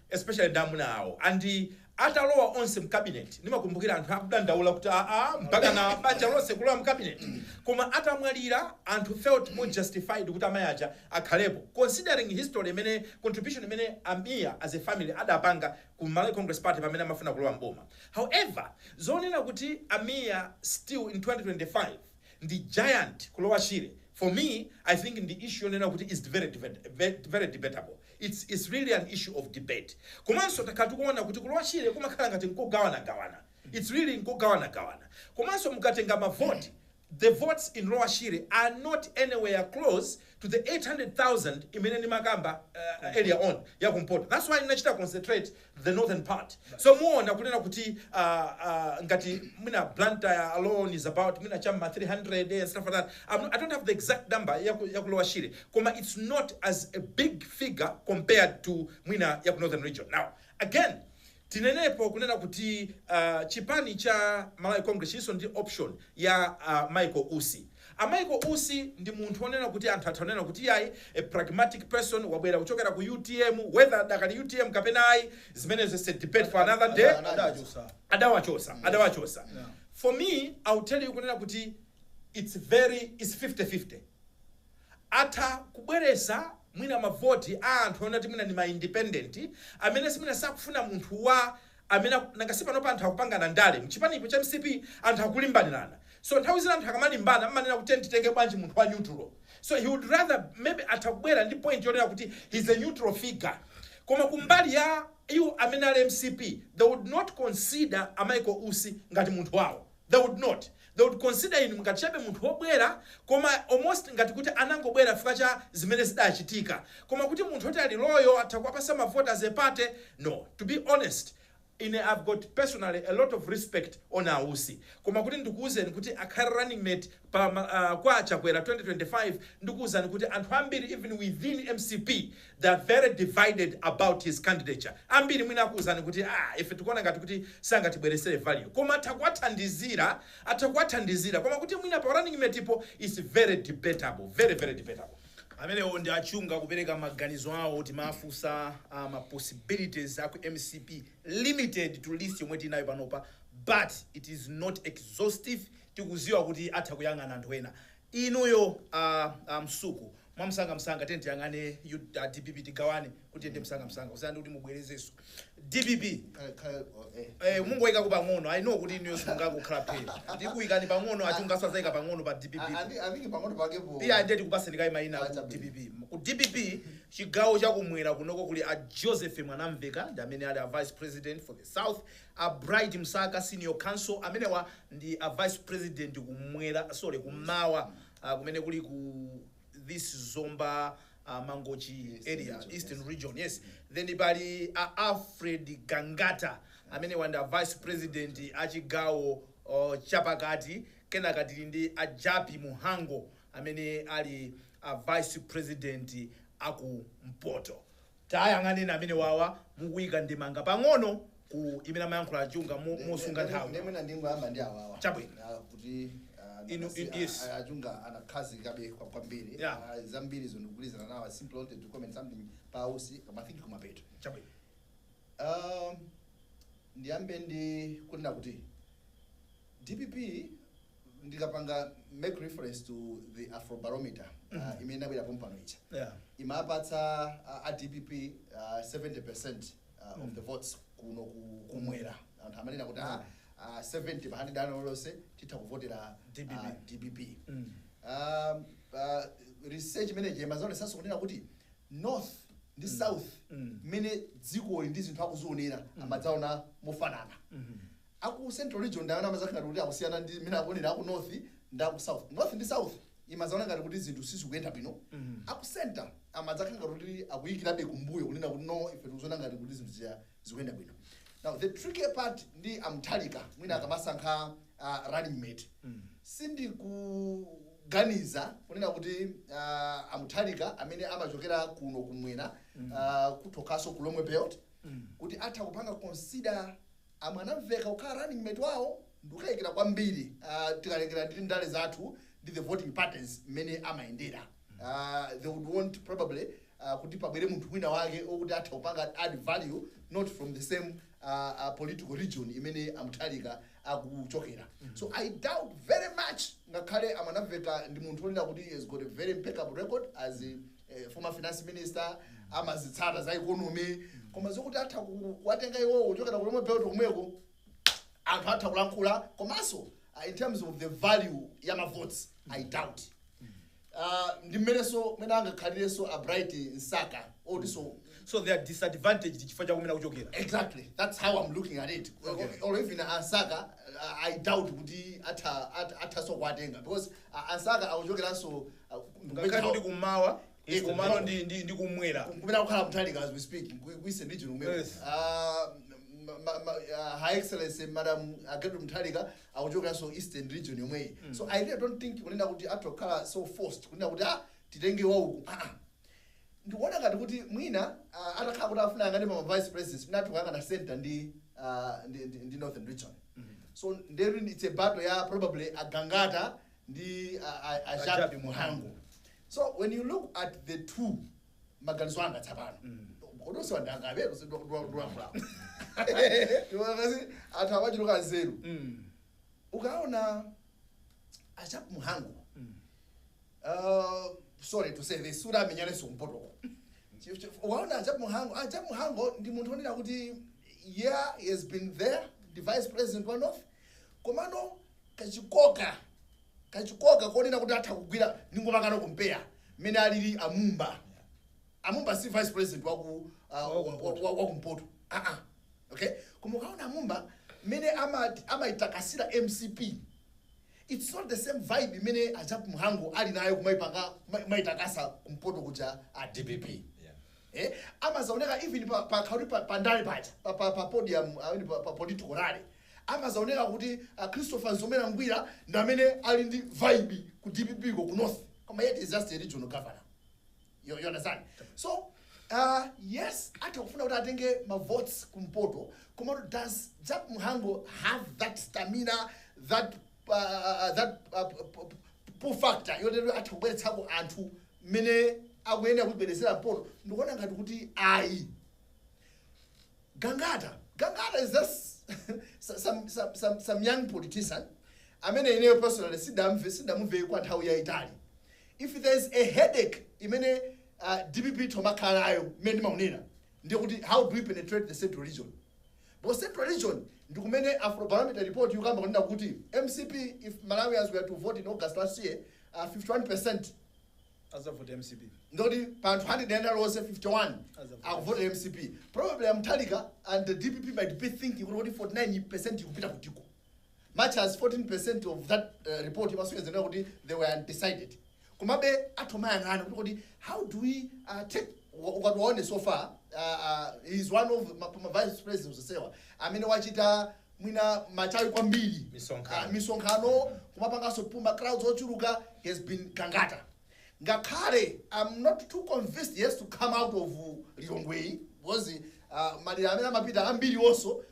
especially ndi amuna awo. And atalowa onse mcabinet, ndimakumbukira anthu akudandaula kuti aa, mpaka na banja lonse kulowa mcabinet. Koma atamwalira, anthu felt more justified kuti amayi aja akhalepo, considering history imene, contribution imene Amia as a family adapanga ku Malawi Congress Party pamene amafuna kulowa mboma. However, zonena kuti Amia still in 2025 ndi giant ku Lower Shire, for me I think ndi issue yonena kuti is very, very, very debatable. It's really an issue of debate. Komanso takhala tikuona kuti ku Lower Shire kumakhala ngati nkogawanagawana. It's really nkogawanagawana. Komanso mukatenga mavoti, the votes in Lower Shire are not anywhere close to the 800,000 imene ndimakamba earlier on yakumpoto. That's why ndinachita concentrate the northern part. So muona kunena kuti ngati mwina Blantyre alone is about mwina chamma 300 and stuff like that. I don't have the exact number yaku Lower Shire, koma it's not as a big figure compared to mwina yaku northern region. Now again, tinenepo kunena kuti chipani cha Malawi Congress chilinso ndi option ya Michael Usi. A Michael Usi ndi munthu onena kuti anthu atha kuti yayi, a pragmatic person, wabwera kuchokera ku UTM. Whether dakali UTM kapena ayi, zimenezo is a debate for another day. Adachosa. Adawachosa, adawachosa. For me, I will tell you kunena kuti it's 50-50. Atha kubweresa mwina mavoti a anthu onati mwina ndi ma independent amene simwina sakufuna munthu wa amene nangasi panopa anthu akupangana ndale mchipanipo cha MCP, anthu akulimbanirana. So nthawi zina anthu akamalimbana amanena kuti titenge bwanji munthu wa neutral. So he would rather maybe atha kubwera ndi point yonena kuti he's a neutral figure. Koma kumbali ya iwo amene ali MCP, they would not consider a Michael Usi ngati munthu wawo. They would not. They would consider him ngati chabe munthu wobwera, koma almost ngati kuti anangobwera chifukwa cha zimene zidachitika. Koma kuti munthu oti ali loyal, atha kuwapasa mavoti as a party, no. To be honest, ine I've got personally a lot of respect on Ausi, koma kuti ndikuwuzeni kuti akhale running mate pa kwa Chakwera 2025, ndikuwuzani kuti anthu ambiri even within MCP, they are very divided about his candidature. Ambiri mwina akuwuzani kuti ah, ife tikuona ngati kuti sangatibweresere value, koma atha kuwathandizira, atha kuwathandizira. Koma kuti mwina pa running mate ipo is very debatable, very, very debatable. Amenewo ndi Achunga kupereka maganizo awo. Timafunsa ma possibilities aku MCP, limited to list yomwe tinayo panopa, but it is not exhaustive. Tikuziwa kuti atha kuyang'ana anthu ena. Inuyo Msuku, mwamsangamsanga, tiyeni tiyang'ane DPP, tigawane kuti tiyende msangamsanga, kusiyana ndi kuti mubwerezenso DPP. Kale, oh. Mungoyikako pang'ono. I know kuti inuyo simungangokhala phera. Ndikuyikani pang'ono, Achunga asazayika pang'ono pa DPP. I think pang'ono pakepo. Iya, ndiye tikupaseni kayi mayina ku Chabwino. DPP. Ku DPP, chigawo chakumwera kunoko, kuli a Joseph Mwanamveka, ndi amene ali a vice president for the south, a Bright Msaka, senior counsel, amenewa ndi a vice president kumwera, sorry, kumawa, kumene kuli ku this Zomba, Mangochi Eastern area, region, Eastern yes. Region, yes. Then pali Alfred Gangata amene wanda vice president achigawo chapakati. Kenaka tili ndi a Jappie Mhango amene ali a vice president akumpoto. Tayang'aneni amene wawa, mukuyika ndemanga pang'ono ku imene amayankhula Achunga mosunga nthawi. Ndemwena ndingoyamba ndi awawa. Chabwino. Kuti Yes. Achunga anakhazikabe kwambiri. Zambiri zondikugwirizana nawo. I simply wanted to comment something pausi koma I think kumapeto. Chabwino. Ndiyambe ndi kunena kuti DPP, ndikapanga make reference to the Afrobarometer imene inabwera pompano icha, imapatsa a DPP 70% of the votes kuno kumwera. Anthu amanena kuti 70 pa 100 ano lonse titha kuvotera DPP. DPP. Research imene imazaonesanso kunena kuti north ndi south, mmene dzikoli ndi zinthu akuzionera, amadzaona mofanana. Aku Central Region ndaona amazakhala kuti akusiyana ndi mmene akuonera aku north ndi aku south. North ndi south imazaona ngati kuti zinthu sizikuyenda bwino. Aku center amadzakhala ngati kuti akuyikirabe kumbuyo kunena kuti no, ife tikuziona ngati kuti zinthu ziya zikuyenda bwino. Now the tricky part ndi a Mutharika, mwina akamasankha running mate, sindikuganiza kunena kuti a Mutharika amene amachokera kuno kumwera, kuthokaso ku Lomwe Belt, kuti atha kupanga consider a Mwanamvekha kukhala running mate wawo. Ndikukayikira kwambiri, tikalekera ndi ndale zathu ndi the voting patterns mmene amayendera. They would want probably kuti pabwere munthu wina wake okuti atha kupanga add value, not from the same political region imene a Mutharika akuchokera. So I doubt very much, ngakhale a Mwanamvekha ndi munthu onena kuti has got a very impeccable record as a former finance minister, amazitsata za economy, koma zokuti atha kuwatenga iwowo kuchokera ku Lomwe Belt komweko, anthu atha kulankhula, komanso in terms of the value ya ma votes, I doubt. Ndi mmenenso mwene angakhalirenso a Bright Msaka otinso. So they are disadvantaged chifukwa chakumene akuchokera. Exactly, that's how I'm looking at it. Or even a Msaka, I doubt kuti athaso kuwatenga because a Msaka akuchokeranso Ngakhale kuti kummawa, Eastern kumano Region. ndi kumwera. Kumene akukhala Mutharika as we speak, ku Eastern Region kumene. Her Excellency Madam Gertrude Mutharika akuchokeranso Eastern Region yomweyi. So I really don't think kunena kuti atokhala so forced kunena kuti titenge wauku. Ndikuona ngati kuti mwina atakhala kuti afuna angati ma vice presidents, mwina atukangana center ndi Northern Region. So nderi it's a battle ya probably a Gangata ndi a A Jappie Jappie. Mhango. So when you look at the two, maganizo anga tsapano, kodonse wandangabe ndiwankhulapo anthu amachuluka nzeru. Ukaona a Jappie Mhango, sorry to say this, sura amenyanenso kumpotoko. Ukaona a Jappie Mhango, a Jappie Mhango ndi munthu onena kuti yeah, he has been there, the vice president wa north, komano kachikoka konena kuti atha kugwira ningopangano kumpeya mmene alili a Mumba. A Mumba si vice president waku Wakumpoto. wakumpoto. Okay, koma ukaona a Mumba mmene amaitakasira MCP, it's not the same vibe imene a Jappie Mhango ali nayo kumaipanga kumaitakasa kumpoto kuja a DPP. Amazaoneka even pa khauti pa ndale paja pa podium, I mean, pa political rally, amazaoneka kuti Christopher Mzomera Ngwira ndi amene ali ndi vibe ku DPP ko ku north, koma yet is just a regional governor. You understand? So yes, atha kufuna kuti atenge ma votes kumpoto, koma does Jappie Mhango have that stamina, that pull factor yotero atha kubweretsako anthu mmene akuyenera kubweretsera mpoto? Ndikuona ngati kuti ayi. Gangata is just some young politician amene ineyo personally sidamve kwa nthawi yayitali. If there's a headache imene DPP tomakhala nayo mmene ndimaonera, ndiye kuti how do we penetrate the Central Region? Because Central Region ndi kumene Afrobarometer report yukamba kunena kuti MCP, if Malawians were to vote in August last year, 51% Azavote MCP. Ndoti pa anthu 100 lonse 51 Azavote. akuvotera MCP. Probably a Mutharika and the DPP might be thinking kuti 49% ikupita kutiko, much as 14% of that report imasonyezera kuti they were undecided. Komabe athomayang'ana kuti how do we take ukatiwaone. So far he's one of ma vice presidents osewa amene wachita mwina machawi kwambiri. Misonkhano. Misonkhano, kumapanganso pull ma crowds ochuluka has been Gangata. Ngakhale I'm not too convinced he has to come out of Lilongwe, because madera amene amapita ambiri onso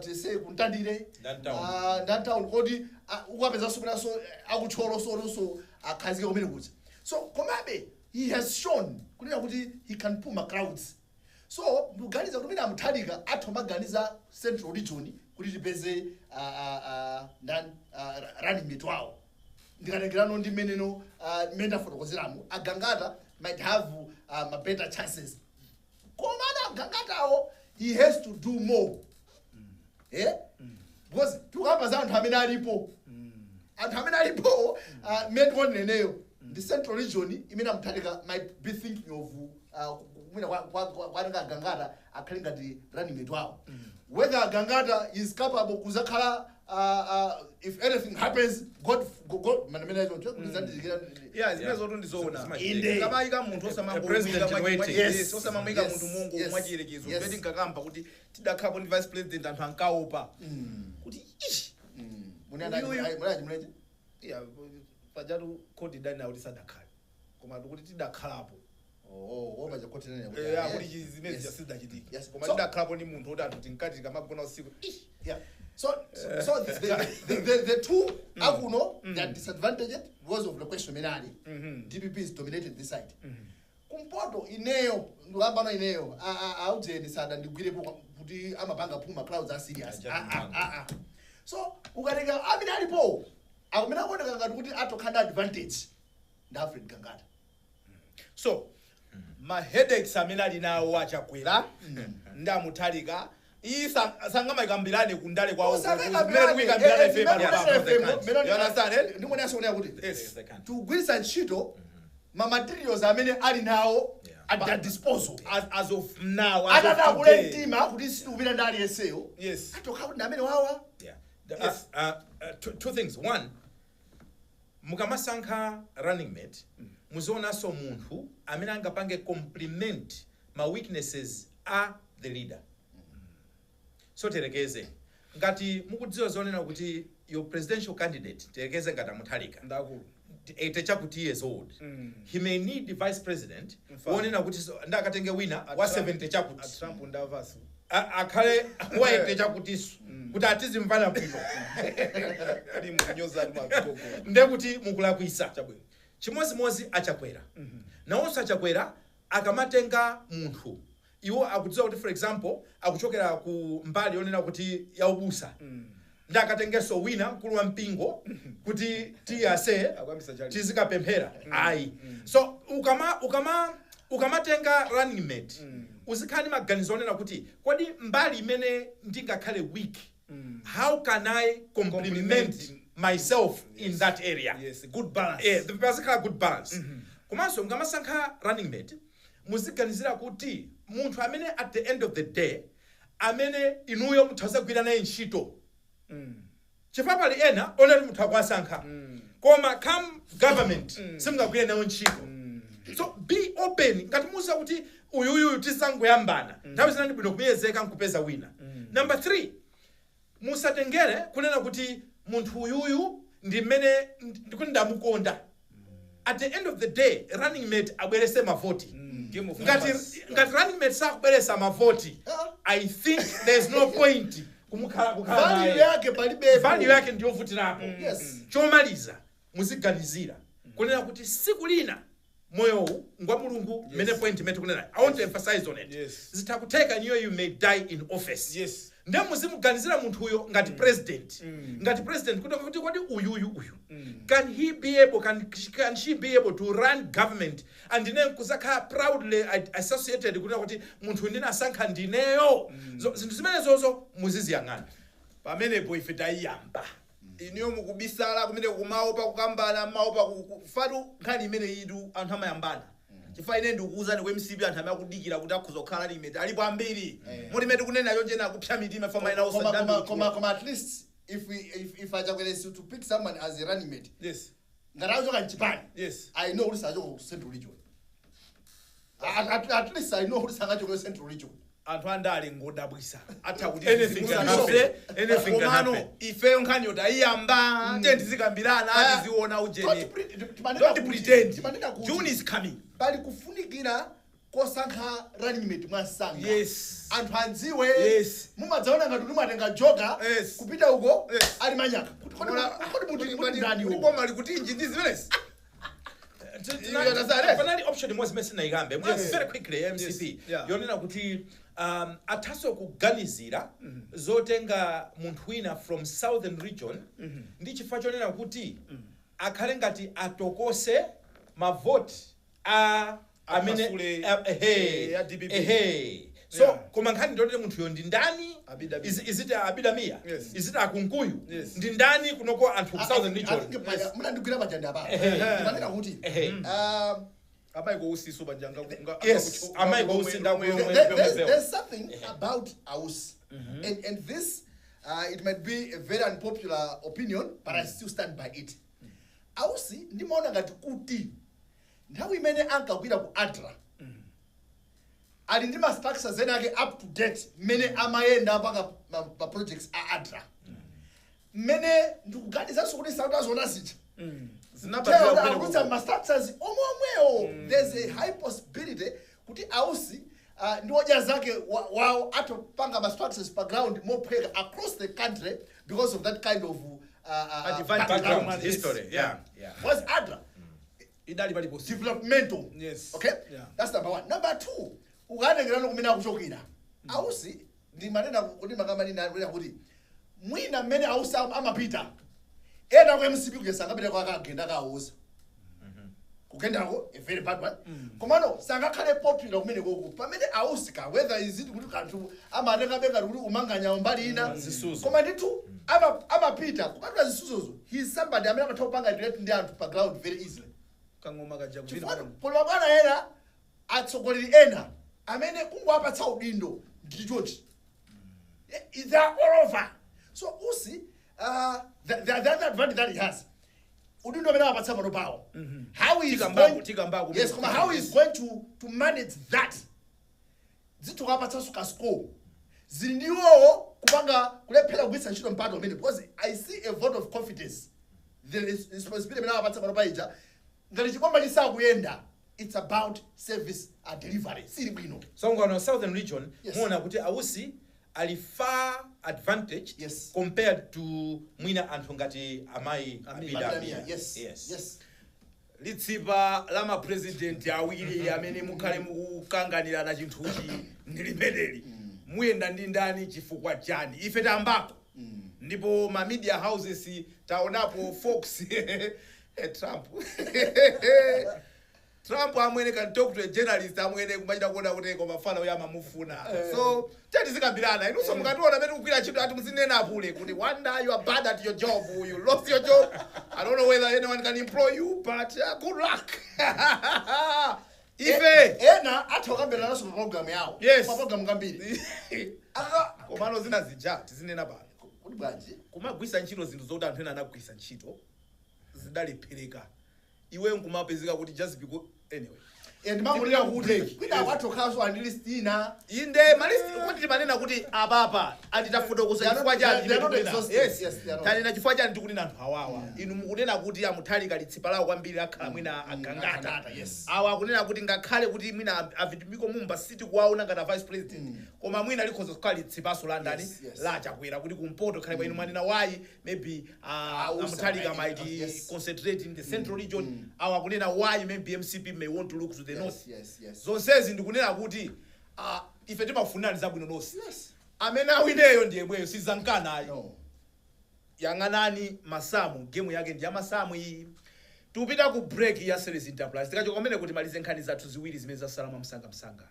tise kuntandire. Downtown. Downtown, kodi ukapezanso mwinanso akutcholo sonso akhazike kumene kuja. So komabe he has shown kunena kuti he can pull ma crowds. So ndikuganiza kuti mwina aMutharika athu amaganiza Central Region kuti tipeze ndani running mate wawo. Ndikatengerano ndi mmeneno mmene ndafotokozeramo, aGangata might have better chances. Komana aGangatawo, he has to do more, eh? Because tikukamba za anthu amene alipo, anthu amene alipo mmene ndikuoneneyo ndi Central Region imene aMutharika might be thinking of mwina kwatenga Gangata akhale ngati running mate wawo. Whether Gangata is capable kuzakhala if anything happens, god god manamene kuti. Yeah, zimene zoto ndizoona. Zimachitika. Kamayika munthu. A president in waiting. Yes. Osamamuyika Yes. munthu mungu mwachiyerekezo. Peti nkakampa kuti tidakhalapo ndi vice president, anthu ankaopa kuti ishi. Munaji muleje. Yeah, pajatu khoti dani nawo tisadakhale, koma tikuti tidakhalapo. Oh, woma jakoti nene. Eh, kuti zimene zija sizidachitika. Koma tidakhalapo ndi munthu kuti anthu tinkati tikamagona usiku, ishi. Yeah. So the two akuno, they are disadvantaged because of the question menali. DPP is dominated this side. Kumpoto ineyo, ndikambano ineyo, aujeni sada ndigwirepo kuti amapanga pull ma crowds are serious. Yeah, Ah, ah, ah, ah. So ukatenga amene alipo, akumene akuoneka ngati kuti atokhala advantage ndi Alfred Gangata. So ma headaches amene ali nawo aChakwera ndi aMutharika, iyi sangamayikambirane kundale kwawo kumene tikuyikambirana ife pano pano. You understand, eh? Ndikuonesa kuti Yes. They can't. tikugwiritsa ntchito ma materials amene ali nawo at their disposal. As of now, as of Atatakule today. mtima kuti sitikupita ndi aliyenseyo, atokhala kuti ndi amene wawa. Yeah. Two things. One, mukamasankha running mate, muzionanso munthu amene angapange complement ma weaknesses a the leader. So terekeze ngati mukudziwa zonena kuti your presidential candidate, terekeze ngati aMutharika, Ndakulu. 80 chakuti years old, he may need the vice president Mfano. wonena kuti ndakatenge wina wa 70 chakuti. A Trump ndavaso. Akhale wa 80 chakutiso kuti atizimvana bwino. Ali mukunyoza ali magogo. Ndekuti mukulakwisa. Chabwino. Chimozimozi aChakwera nawonso. aChakwera akamatenga munthu, iwo akudziwa kuti, for example, akuchokera ku mbali yonena kuti yaubusa, ndi akatengenso wina mkulu wa mpingo kuti tiyase Akuyambisa chali. tizikapemphera, ayi. So ukamatenga running mate, uzikhala ndi maganizo onena kuti kodi mbali imene ndingakhale weak, how can I complement Complement. myself in that area? Yes, good balance. Eh, pazikhala good balance. Komanso mukamasankha running mate, muziganizira kuti munthu amene at the end of the day amene inuyo mutha kuzagwira naye ntchito, chifukwa pali ena onati munthu akuwasankha, koma come government simungagwire nayo ntchito. So be open. Ngati muza kuti uyuyuyu tizangoyambana, nthawi zina ndi bwino kumuyezeka nkupeza wina. Number 3, musatengere kunena kuti munthu uyuyu ndi mmene ndikuti ndamukonda. At the end of the day, running mate abwerese mavoti. Game of Ngati numbers. ngati running mate sakubweresa mavoti, I think there's no point kumukhala kukhala Value naye. yake palibepo. Value yake ndiyovutirapo. Chomaliza, muziganizira kunena kuti siku lina moyowu ngwa Mulungu. Mene point imene tikunena, I want to emphasize on it. Zitha kutheka inuyo you may die in office. Nde muzimuganizira munthuyo ngati president, ngati president kuti kodi uyuyu uyu, can he be able, can she be able to run government and ine nkuzakhala proudly associated kunena kuti munthu ndinasankha ndineyo? Zinthu zimenezozo muziziyang'ana. Pamenepo ife tayiyamba. Inuyo mukubisala kumene kumaopa kukambana, maopa fatu nkhani imene itu anthu amayambana, chifukwa ine ndikukuwuzani, ku MCP anthu amakudikira kuti akhuza kukhala limete alipo ambiri. Moti imene tikunena chonchena kupsa mitima fama ina. Koma at least if we if if aChakwera is to pick someone as a running mate, Yes. Ngati achoka mchipani, I know kuti sachoka ku Central Region. At least I know kuti sangachoka ku Central Region. Anthu andale ngodabwisa, atha kuti Anything can happen. Anything can komano happen. ifeyo nkhaniyo tayiyamba, tiye tizikambirana, tiziona ujeni. Don't Don't pretend. Timanena kuti June is coming. Pali kufunikira kosankha running mate mwansanga. Anthu andziwe. Mumadzaona ngati kuti mwatenga joka kupita uko, ali manyaka. Kuti kodi muti ndani uko? Boma likutinji ndi zimenezi. Panali option imodzi imene sinayikambe very quickly, MCP, yonena kuti athaso kuganizira zotenga munthu wina from Southern Region, ndi chifukwa chonena kuti akhale ngati atokose mavoti a amene Aphwasule, ehe, ya DPP. Ehe. So koma nkhani ndotete munthuyo ndi ndani? Abida Mia. Is it Abida Mia? Yes. Is it Akunkuyu? Yes. Ndi ndani kunoko anthu ku Southern Region? Munandigwira paja ndi apa. Ndimanena kuti Amaiko usiso banja. Yes, amaiko usi There's something about Ausi, and this it might be a very unpopular opinion, but I still stand by it. Ausi ndimaona ngati kuti nthawi imene ankagwira ku ADRA ali ndi ma structures ena ake up to date mmene amayenda mpaka ma projects a ADRA, mmene ndikuganizanso kuti sautazona zija Zinapatira akutsa ma structures omwe omwewo. There's a high possibility kuti Ausi ndi odya zake wawo atopanga ma structures pa ground mophweka across the country because of that kind of Advantage. background. Background history, yeah. Was ADRA idali paliponse. Developmental. Okay. That's number one. Number two, ukatengerano kumene akuchokera Ausi, ndimanena kuti makamanina kuti mwina mmene Ausi amapita ena ku MCP kuja sangapita kwa akagenda kawuza kugendako, a very bad one, komano sangakhale popular kumene koko pamene Ausi ka, whether is it kuti kanthu amatenga benga kuti umanganya mbali ina, Zisuzo. koma ndithu amapita kupatula zisuzozo, he is somebody amene amatha kupanga relate ndi anthu pa ground very easily. Kangoma kaja kuvina. Chifukwa pali mabwana ena, atsogoleri ena amene kungowapatsa udindo ndichochi, they are all over. So Usi, the other advantage that he has, udindo amene awapatsa pano pawo, how he is going, Tikambako. yes, koma how he is going to manage that, zithu kapatsanso ka score zili ndiwowo kupanga kulephera kugwiritsa ntchito mpata umene, because I see a vote of confidence, the responsibility imene awapatsa pano paija, ngati chikomba chisakuyenda, it's about service delivery sili bwino. So ngano Southern Region, muona kuti Ausi ali far advantage compared to mwina anthu ngati amayi Amina. Abida Abida Mia. Mia, yes. Yes. Yes. Litsipa la mapresidenti awiri amene mukhale mukukanganirana chinthuchi ndi limeneli: muyenda ndi ndani, chifukwa chani? Ife tambako ndipo ma media houses taonapo Fox, Trump amwene can talk to a journalist, amwene kumachita kuona kuti koma fana uyo amamufuna. So tizikambirana, inunso mukationa amene tikugwira ntchito ati muzinena apule kuti wonder you are bad at your job, you lost your job, I don't know whether anyone can employ you, but good luck. Ife Ena atha kukambirana naso pa program yawo. Pa program kambiri. Komano zina zija tizinena pano. Kuti bwanji? Kumagwisa ntchito zinthu zokuti anthu ena anagwisa ntchito zidalephereka, iwe nkumapezeka kuti just because, anyway. Ndimangolira kuti kwina kwathu khaso andi list ina. Inde ma list kuti timanena kuti apapa anditafotokoza chifukwa chani. They are not chimene exhaustive. yes. Yes, they are not. Tanena chifukwa chani tikunena anthu awawa, inu mukunena kuti amuthalika litsipa lawo kwambiri akhala mwina agangata. Agangata, yes. Awa akunena kuti ngakhale kuti mwina avitumiko Mumba siti kuwaona ngati a vice president, koma mwina likhoza kukhala litsipaso la ndani? La Chakwera, kuti kumpoto khale kwa inu mwanena why maybe Ausa, amuthalika might concentrate in the Central Region. Awa akunena why maybe MCP may want to look to the north. Zonsezi ndikunena kuti ife timafunani zabwino nonse. Amene awineyo ndiye bweyo sizankana ayi. No. Yang'anani masamu, game yake ndi yamasamu iyi. Tikupita ku break ya Series Enterprise, tikachoka kumene kuti malize nkhani zathu ziwiri zimene zasalama msangamsanga,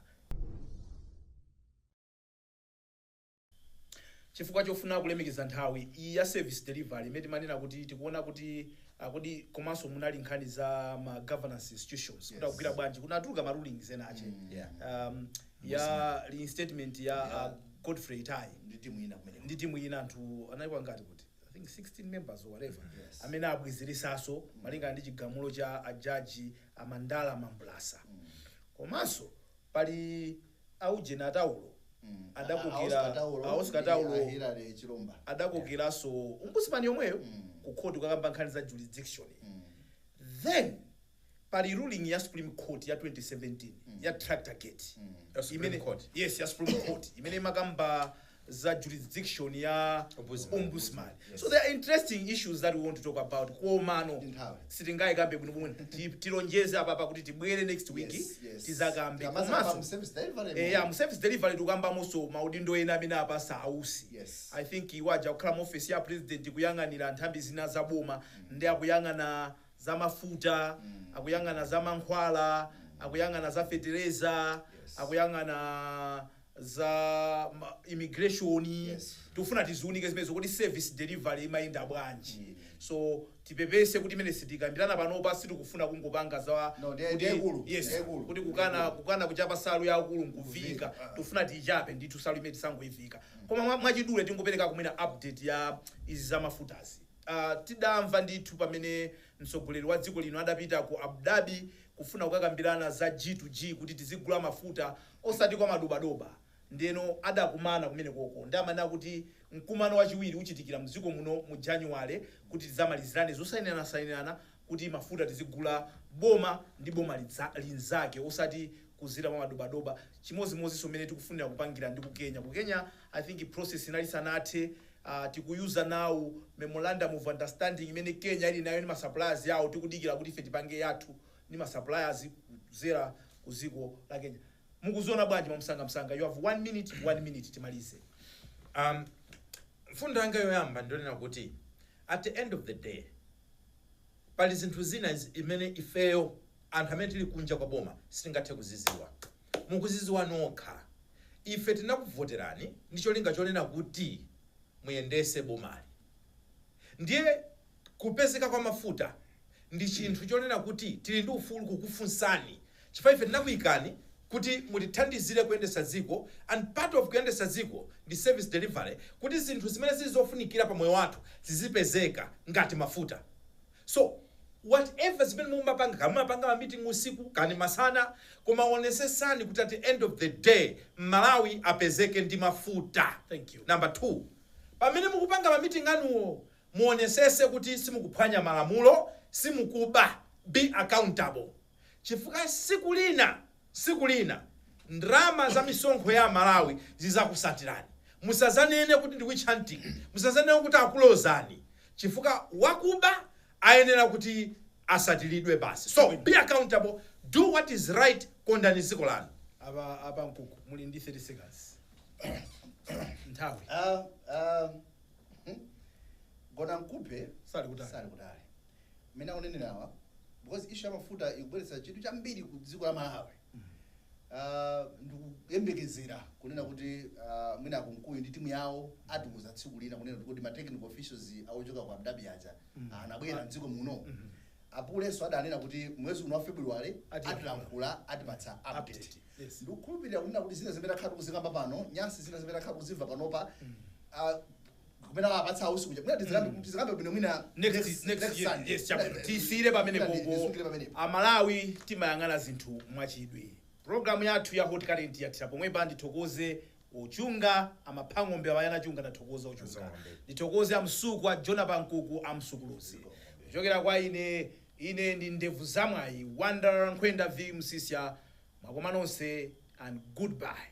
chifukwa chofuna kulemekeza nthawi iyi ya service delivery imene timanena kuti tikuona kuti kuti komanso munali nkhani za ma governance institutions kuti akugwira bwanji, kunatuluka ma rulings ena ache ya reinstatement ya Godfrey Tai Ndi timu ina kumene. Ndi timu ina, anthu anali ngati kuti I I think 16 members or whatever, Yes. amene abwezerisaso malingana ndi chigamulo cha ajaji Amandala Mambulasa. Komanso pali aujena Ataulo adakokera a Oscar Taulo. Hillary Chilomba. Adakokeranso ombudsman yomweyo ku court kukakamba nkhani za jurisdiction. Then pali ruling ya Supreme Court ya 2017 ya Tractor Gate. Ya Supreme Court. Yes, ya Supreme Court imene imakamba za jurisdiction ya Ombudsman. ombudsman. So there are interesting issues that we want to talk about, komano Nthawi. sitingayikambe bwinobwino. Tilonjeze apapa kuti tibwere next week, tizakambe. Komanso Service delivery. Ya mu service delivery tikambamonso maudindo ena amene apasa ausi. Yes. I think iwaja kukhala mu office ya president kuyang'anira nthambi zina za boma, ndi akuyang'ana za mafuta, akuyang'ana za mankhwala, akuyang'ana za fetereza, akuyang'ana za immigration. Tikufuna tiziunike zimenezo kuti service delivery imayenda bwanji. So tipepese kuti imene sitikambirana panopa, sitikufuna kungopanga za No, ndiyekulu, yes, ndiyekulu. kuti kukana kuchapa salu yakulu nkuvika. Kuvika. Tikufuna tiyichape ndithu salu imene, tisangoyivika. Koma mwachidule tingopereka kumene update ya izi za mafutazi. Tidamva ndithu pamene mtsogoleri wa dziko lino adapita ku Abu Dhabi kufuna kukakambirana za G2G, kuti tizigula mafuta osati kwa madobadoba. Ndeno adakumana kumene koko ndi amanena kuti mkumano wachiwiri uchitikira mdziko muno mu January, kuti tizamalizirane zosayinirana kuti mafuta tizigula boma ndi boma linzake, osati kuzira mwa madobadoba, chimozimozinso mmene tikufunira kupangira ndi ku Kenya. Ku Kenya I think process inali sanathe. Tikuyuza now memorandum of understanding imene Kenya ili nayo ndi masuppliers yawo. Tikudikira kuti ife tipange yathu ndi masuppliers kuzera ku dziko la Kenya. Mukuziona bwanji mwamsangamsanga? You have one minute, one minute, timalize. Mfundo yanga yoyamba ndionena kuti at the end of the day pali zinthu zina imene ifeyo anthu amene tili kunja kwa boma sitingathe kuziziwa. Mukuziziwa nokha. Ife tinakuvoterani ndi cholinga chonena kuti muyendese bomali. Ndiye kupezeka kwa mafuta ndi chinthu chonena kuti tili ndi ufulu kukufunsani, chifukwa ife tinakuyikani kuti mutithandizire kuyendesa dziko, and part of kuyendesa dziko ndi service delivery, kuti zinthu zimene zili zofunikira pa moyo wathu zizipezeka ngati mafuta. So whatever zimene mumapanga, kaya mumapanga ma meeting usiku kani masana, koma onesesani kuti at the end of the day Malawi apezeke ndi mafuta. Thank you. Number two, pamene mukupanga ma meeting anuwo, muonesese kuti simukuphwanya malamulo, simukuba. Be accountable, chifukwa siku lina ndalama za misonkho ya Malawi zizakusatirani. Musazanene kuti ndi witch hunting, musazanene kuti akulozani, chifukwa wakuba ayenera kuti asatiridwe basi. So be accountable, do what is right, kondani dziko lanu. Apa Nkuku, muli ndi 30 seconds, nthawi. Gona mkupe Sali kutali. Sali kutali mmene akunenerawa, because issue ya mafuta ikubweretsa chinthu chambiri ku dziko la Malawi. Ndikuyembekezera kunena kuti mwina akunkuyu ndi timu yawo atiuza tsiku lina kunena kuti ma technical officials akuchoka ku Abu Dhabi aja anabwera mdziko muno. Apulenso adanena kuti mwezi uno wa February atilankhula, atipatsa update. Update, yes. Ndikukhulupirira kunena kuti zina zimene takhala tikuzikamba pano, nyansi zina zimene takhala tikuzimva panopa, kumene akapatsa ausi kuja, mwina tizikambe bwino mwina Next year. Sunday. Yes, chabwino, tisiyire pamene Mwina popo. tisungire pamenepo. Amalawi timayang'ana zinthu mwachidwi. Programu yathu ya Hot Current yathira pomwepa. Ndithokoze Ochunga amaphang'ombe awayana chunga, ndathokoza Ochunga. Zombe. Ndithokoze amsuku a Jonathan Nkuku amsukuluzi. Kuchokera kwa ine, ine ndi ndevu zamwayi Wanda Nkhwenda V Msisya. Mwakoma nonse and goodbye.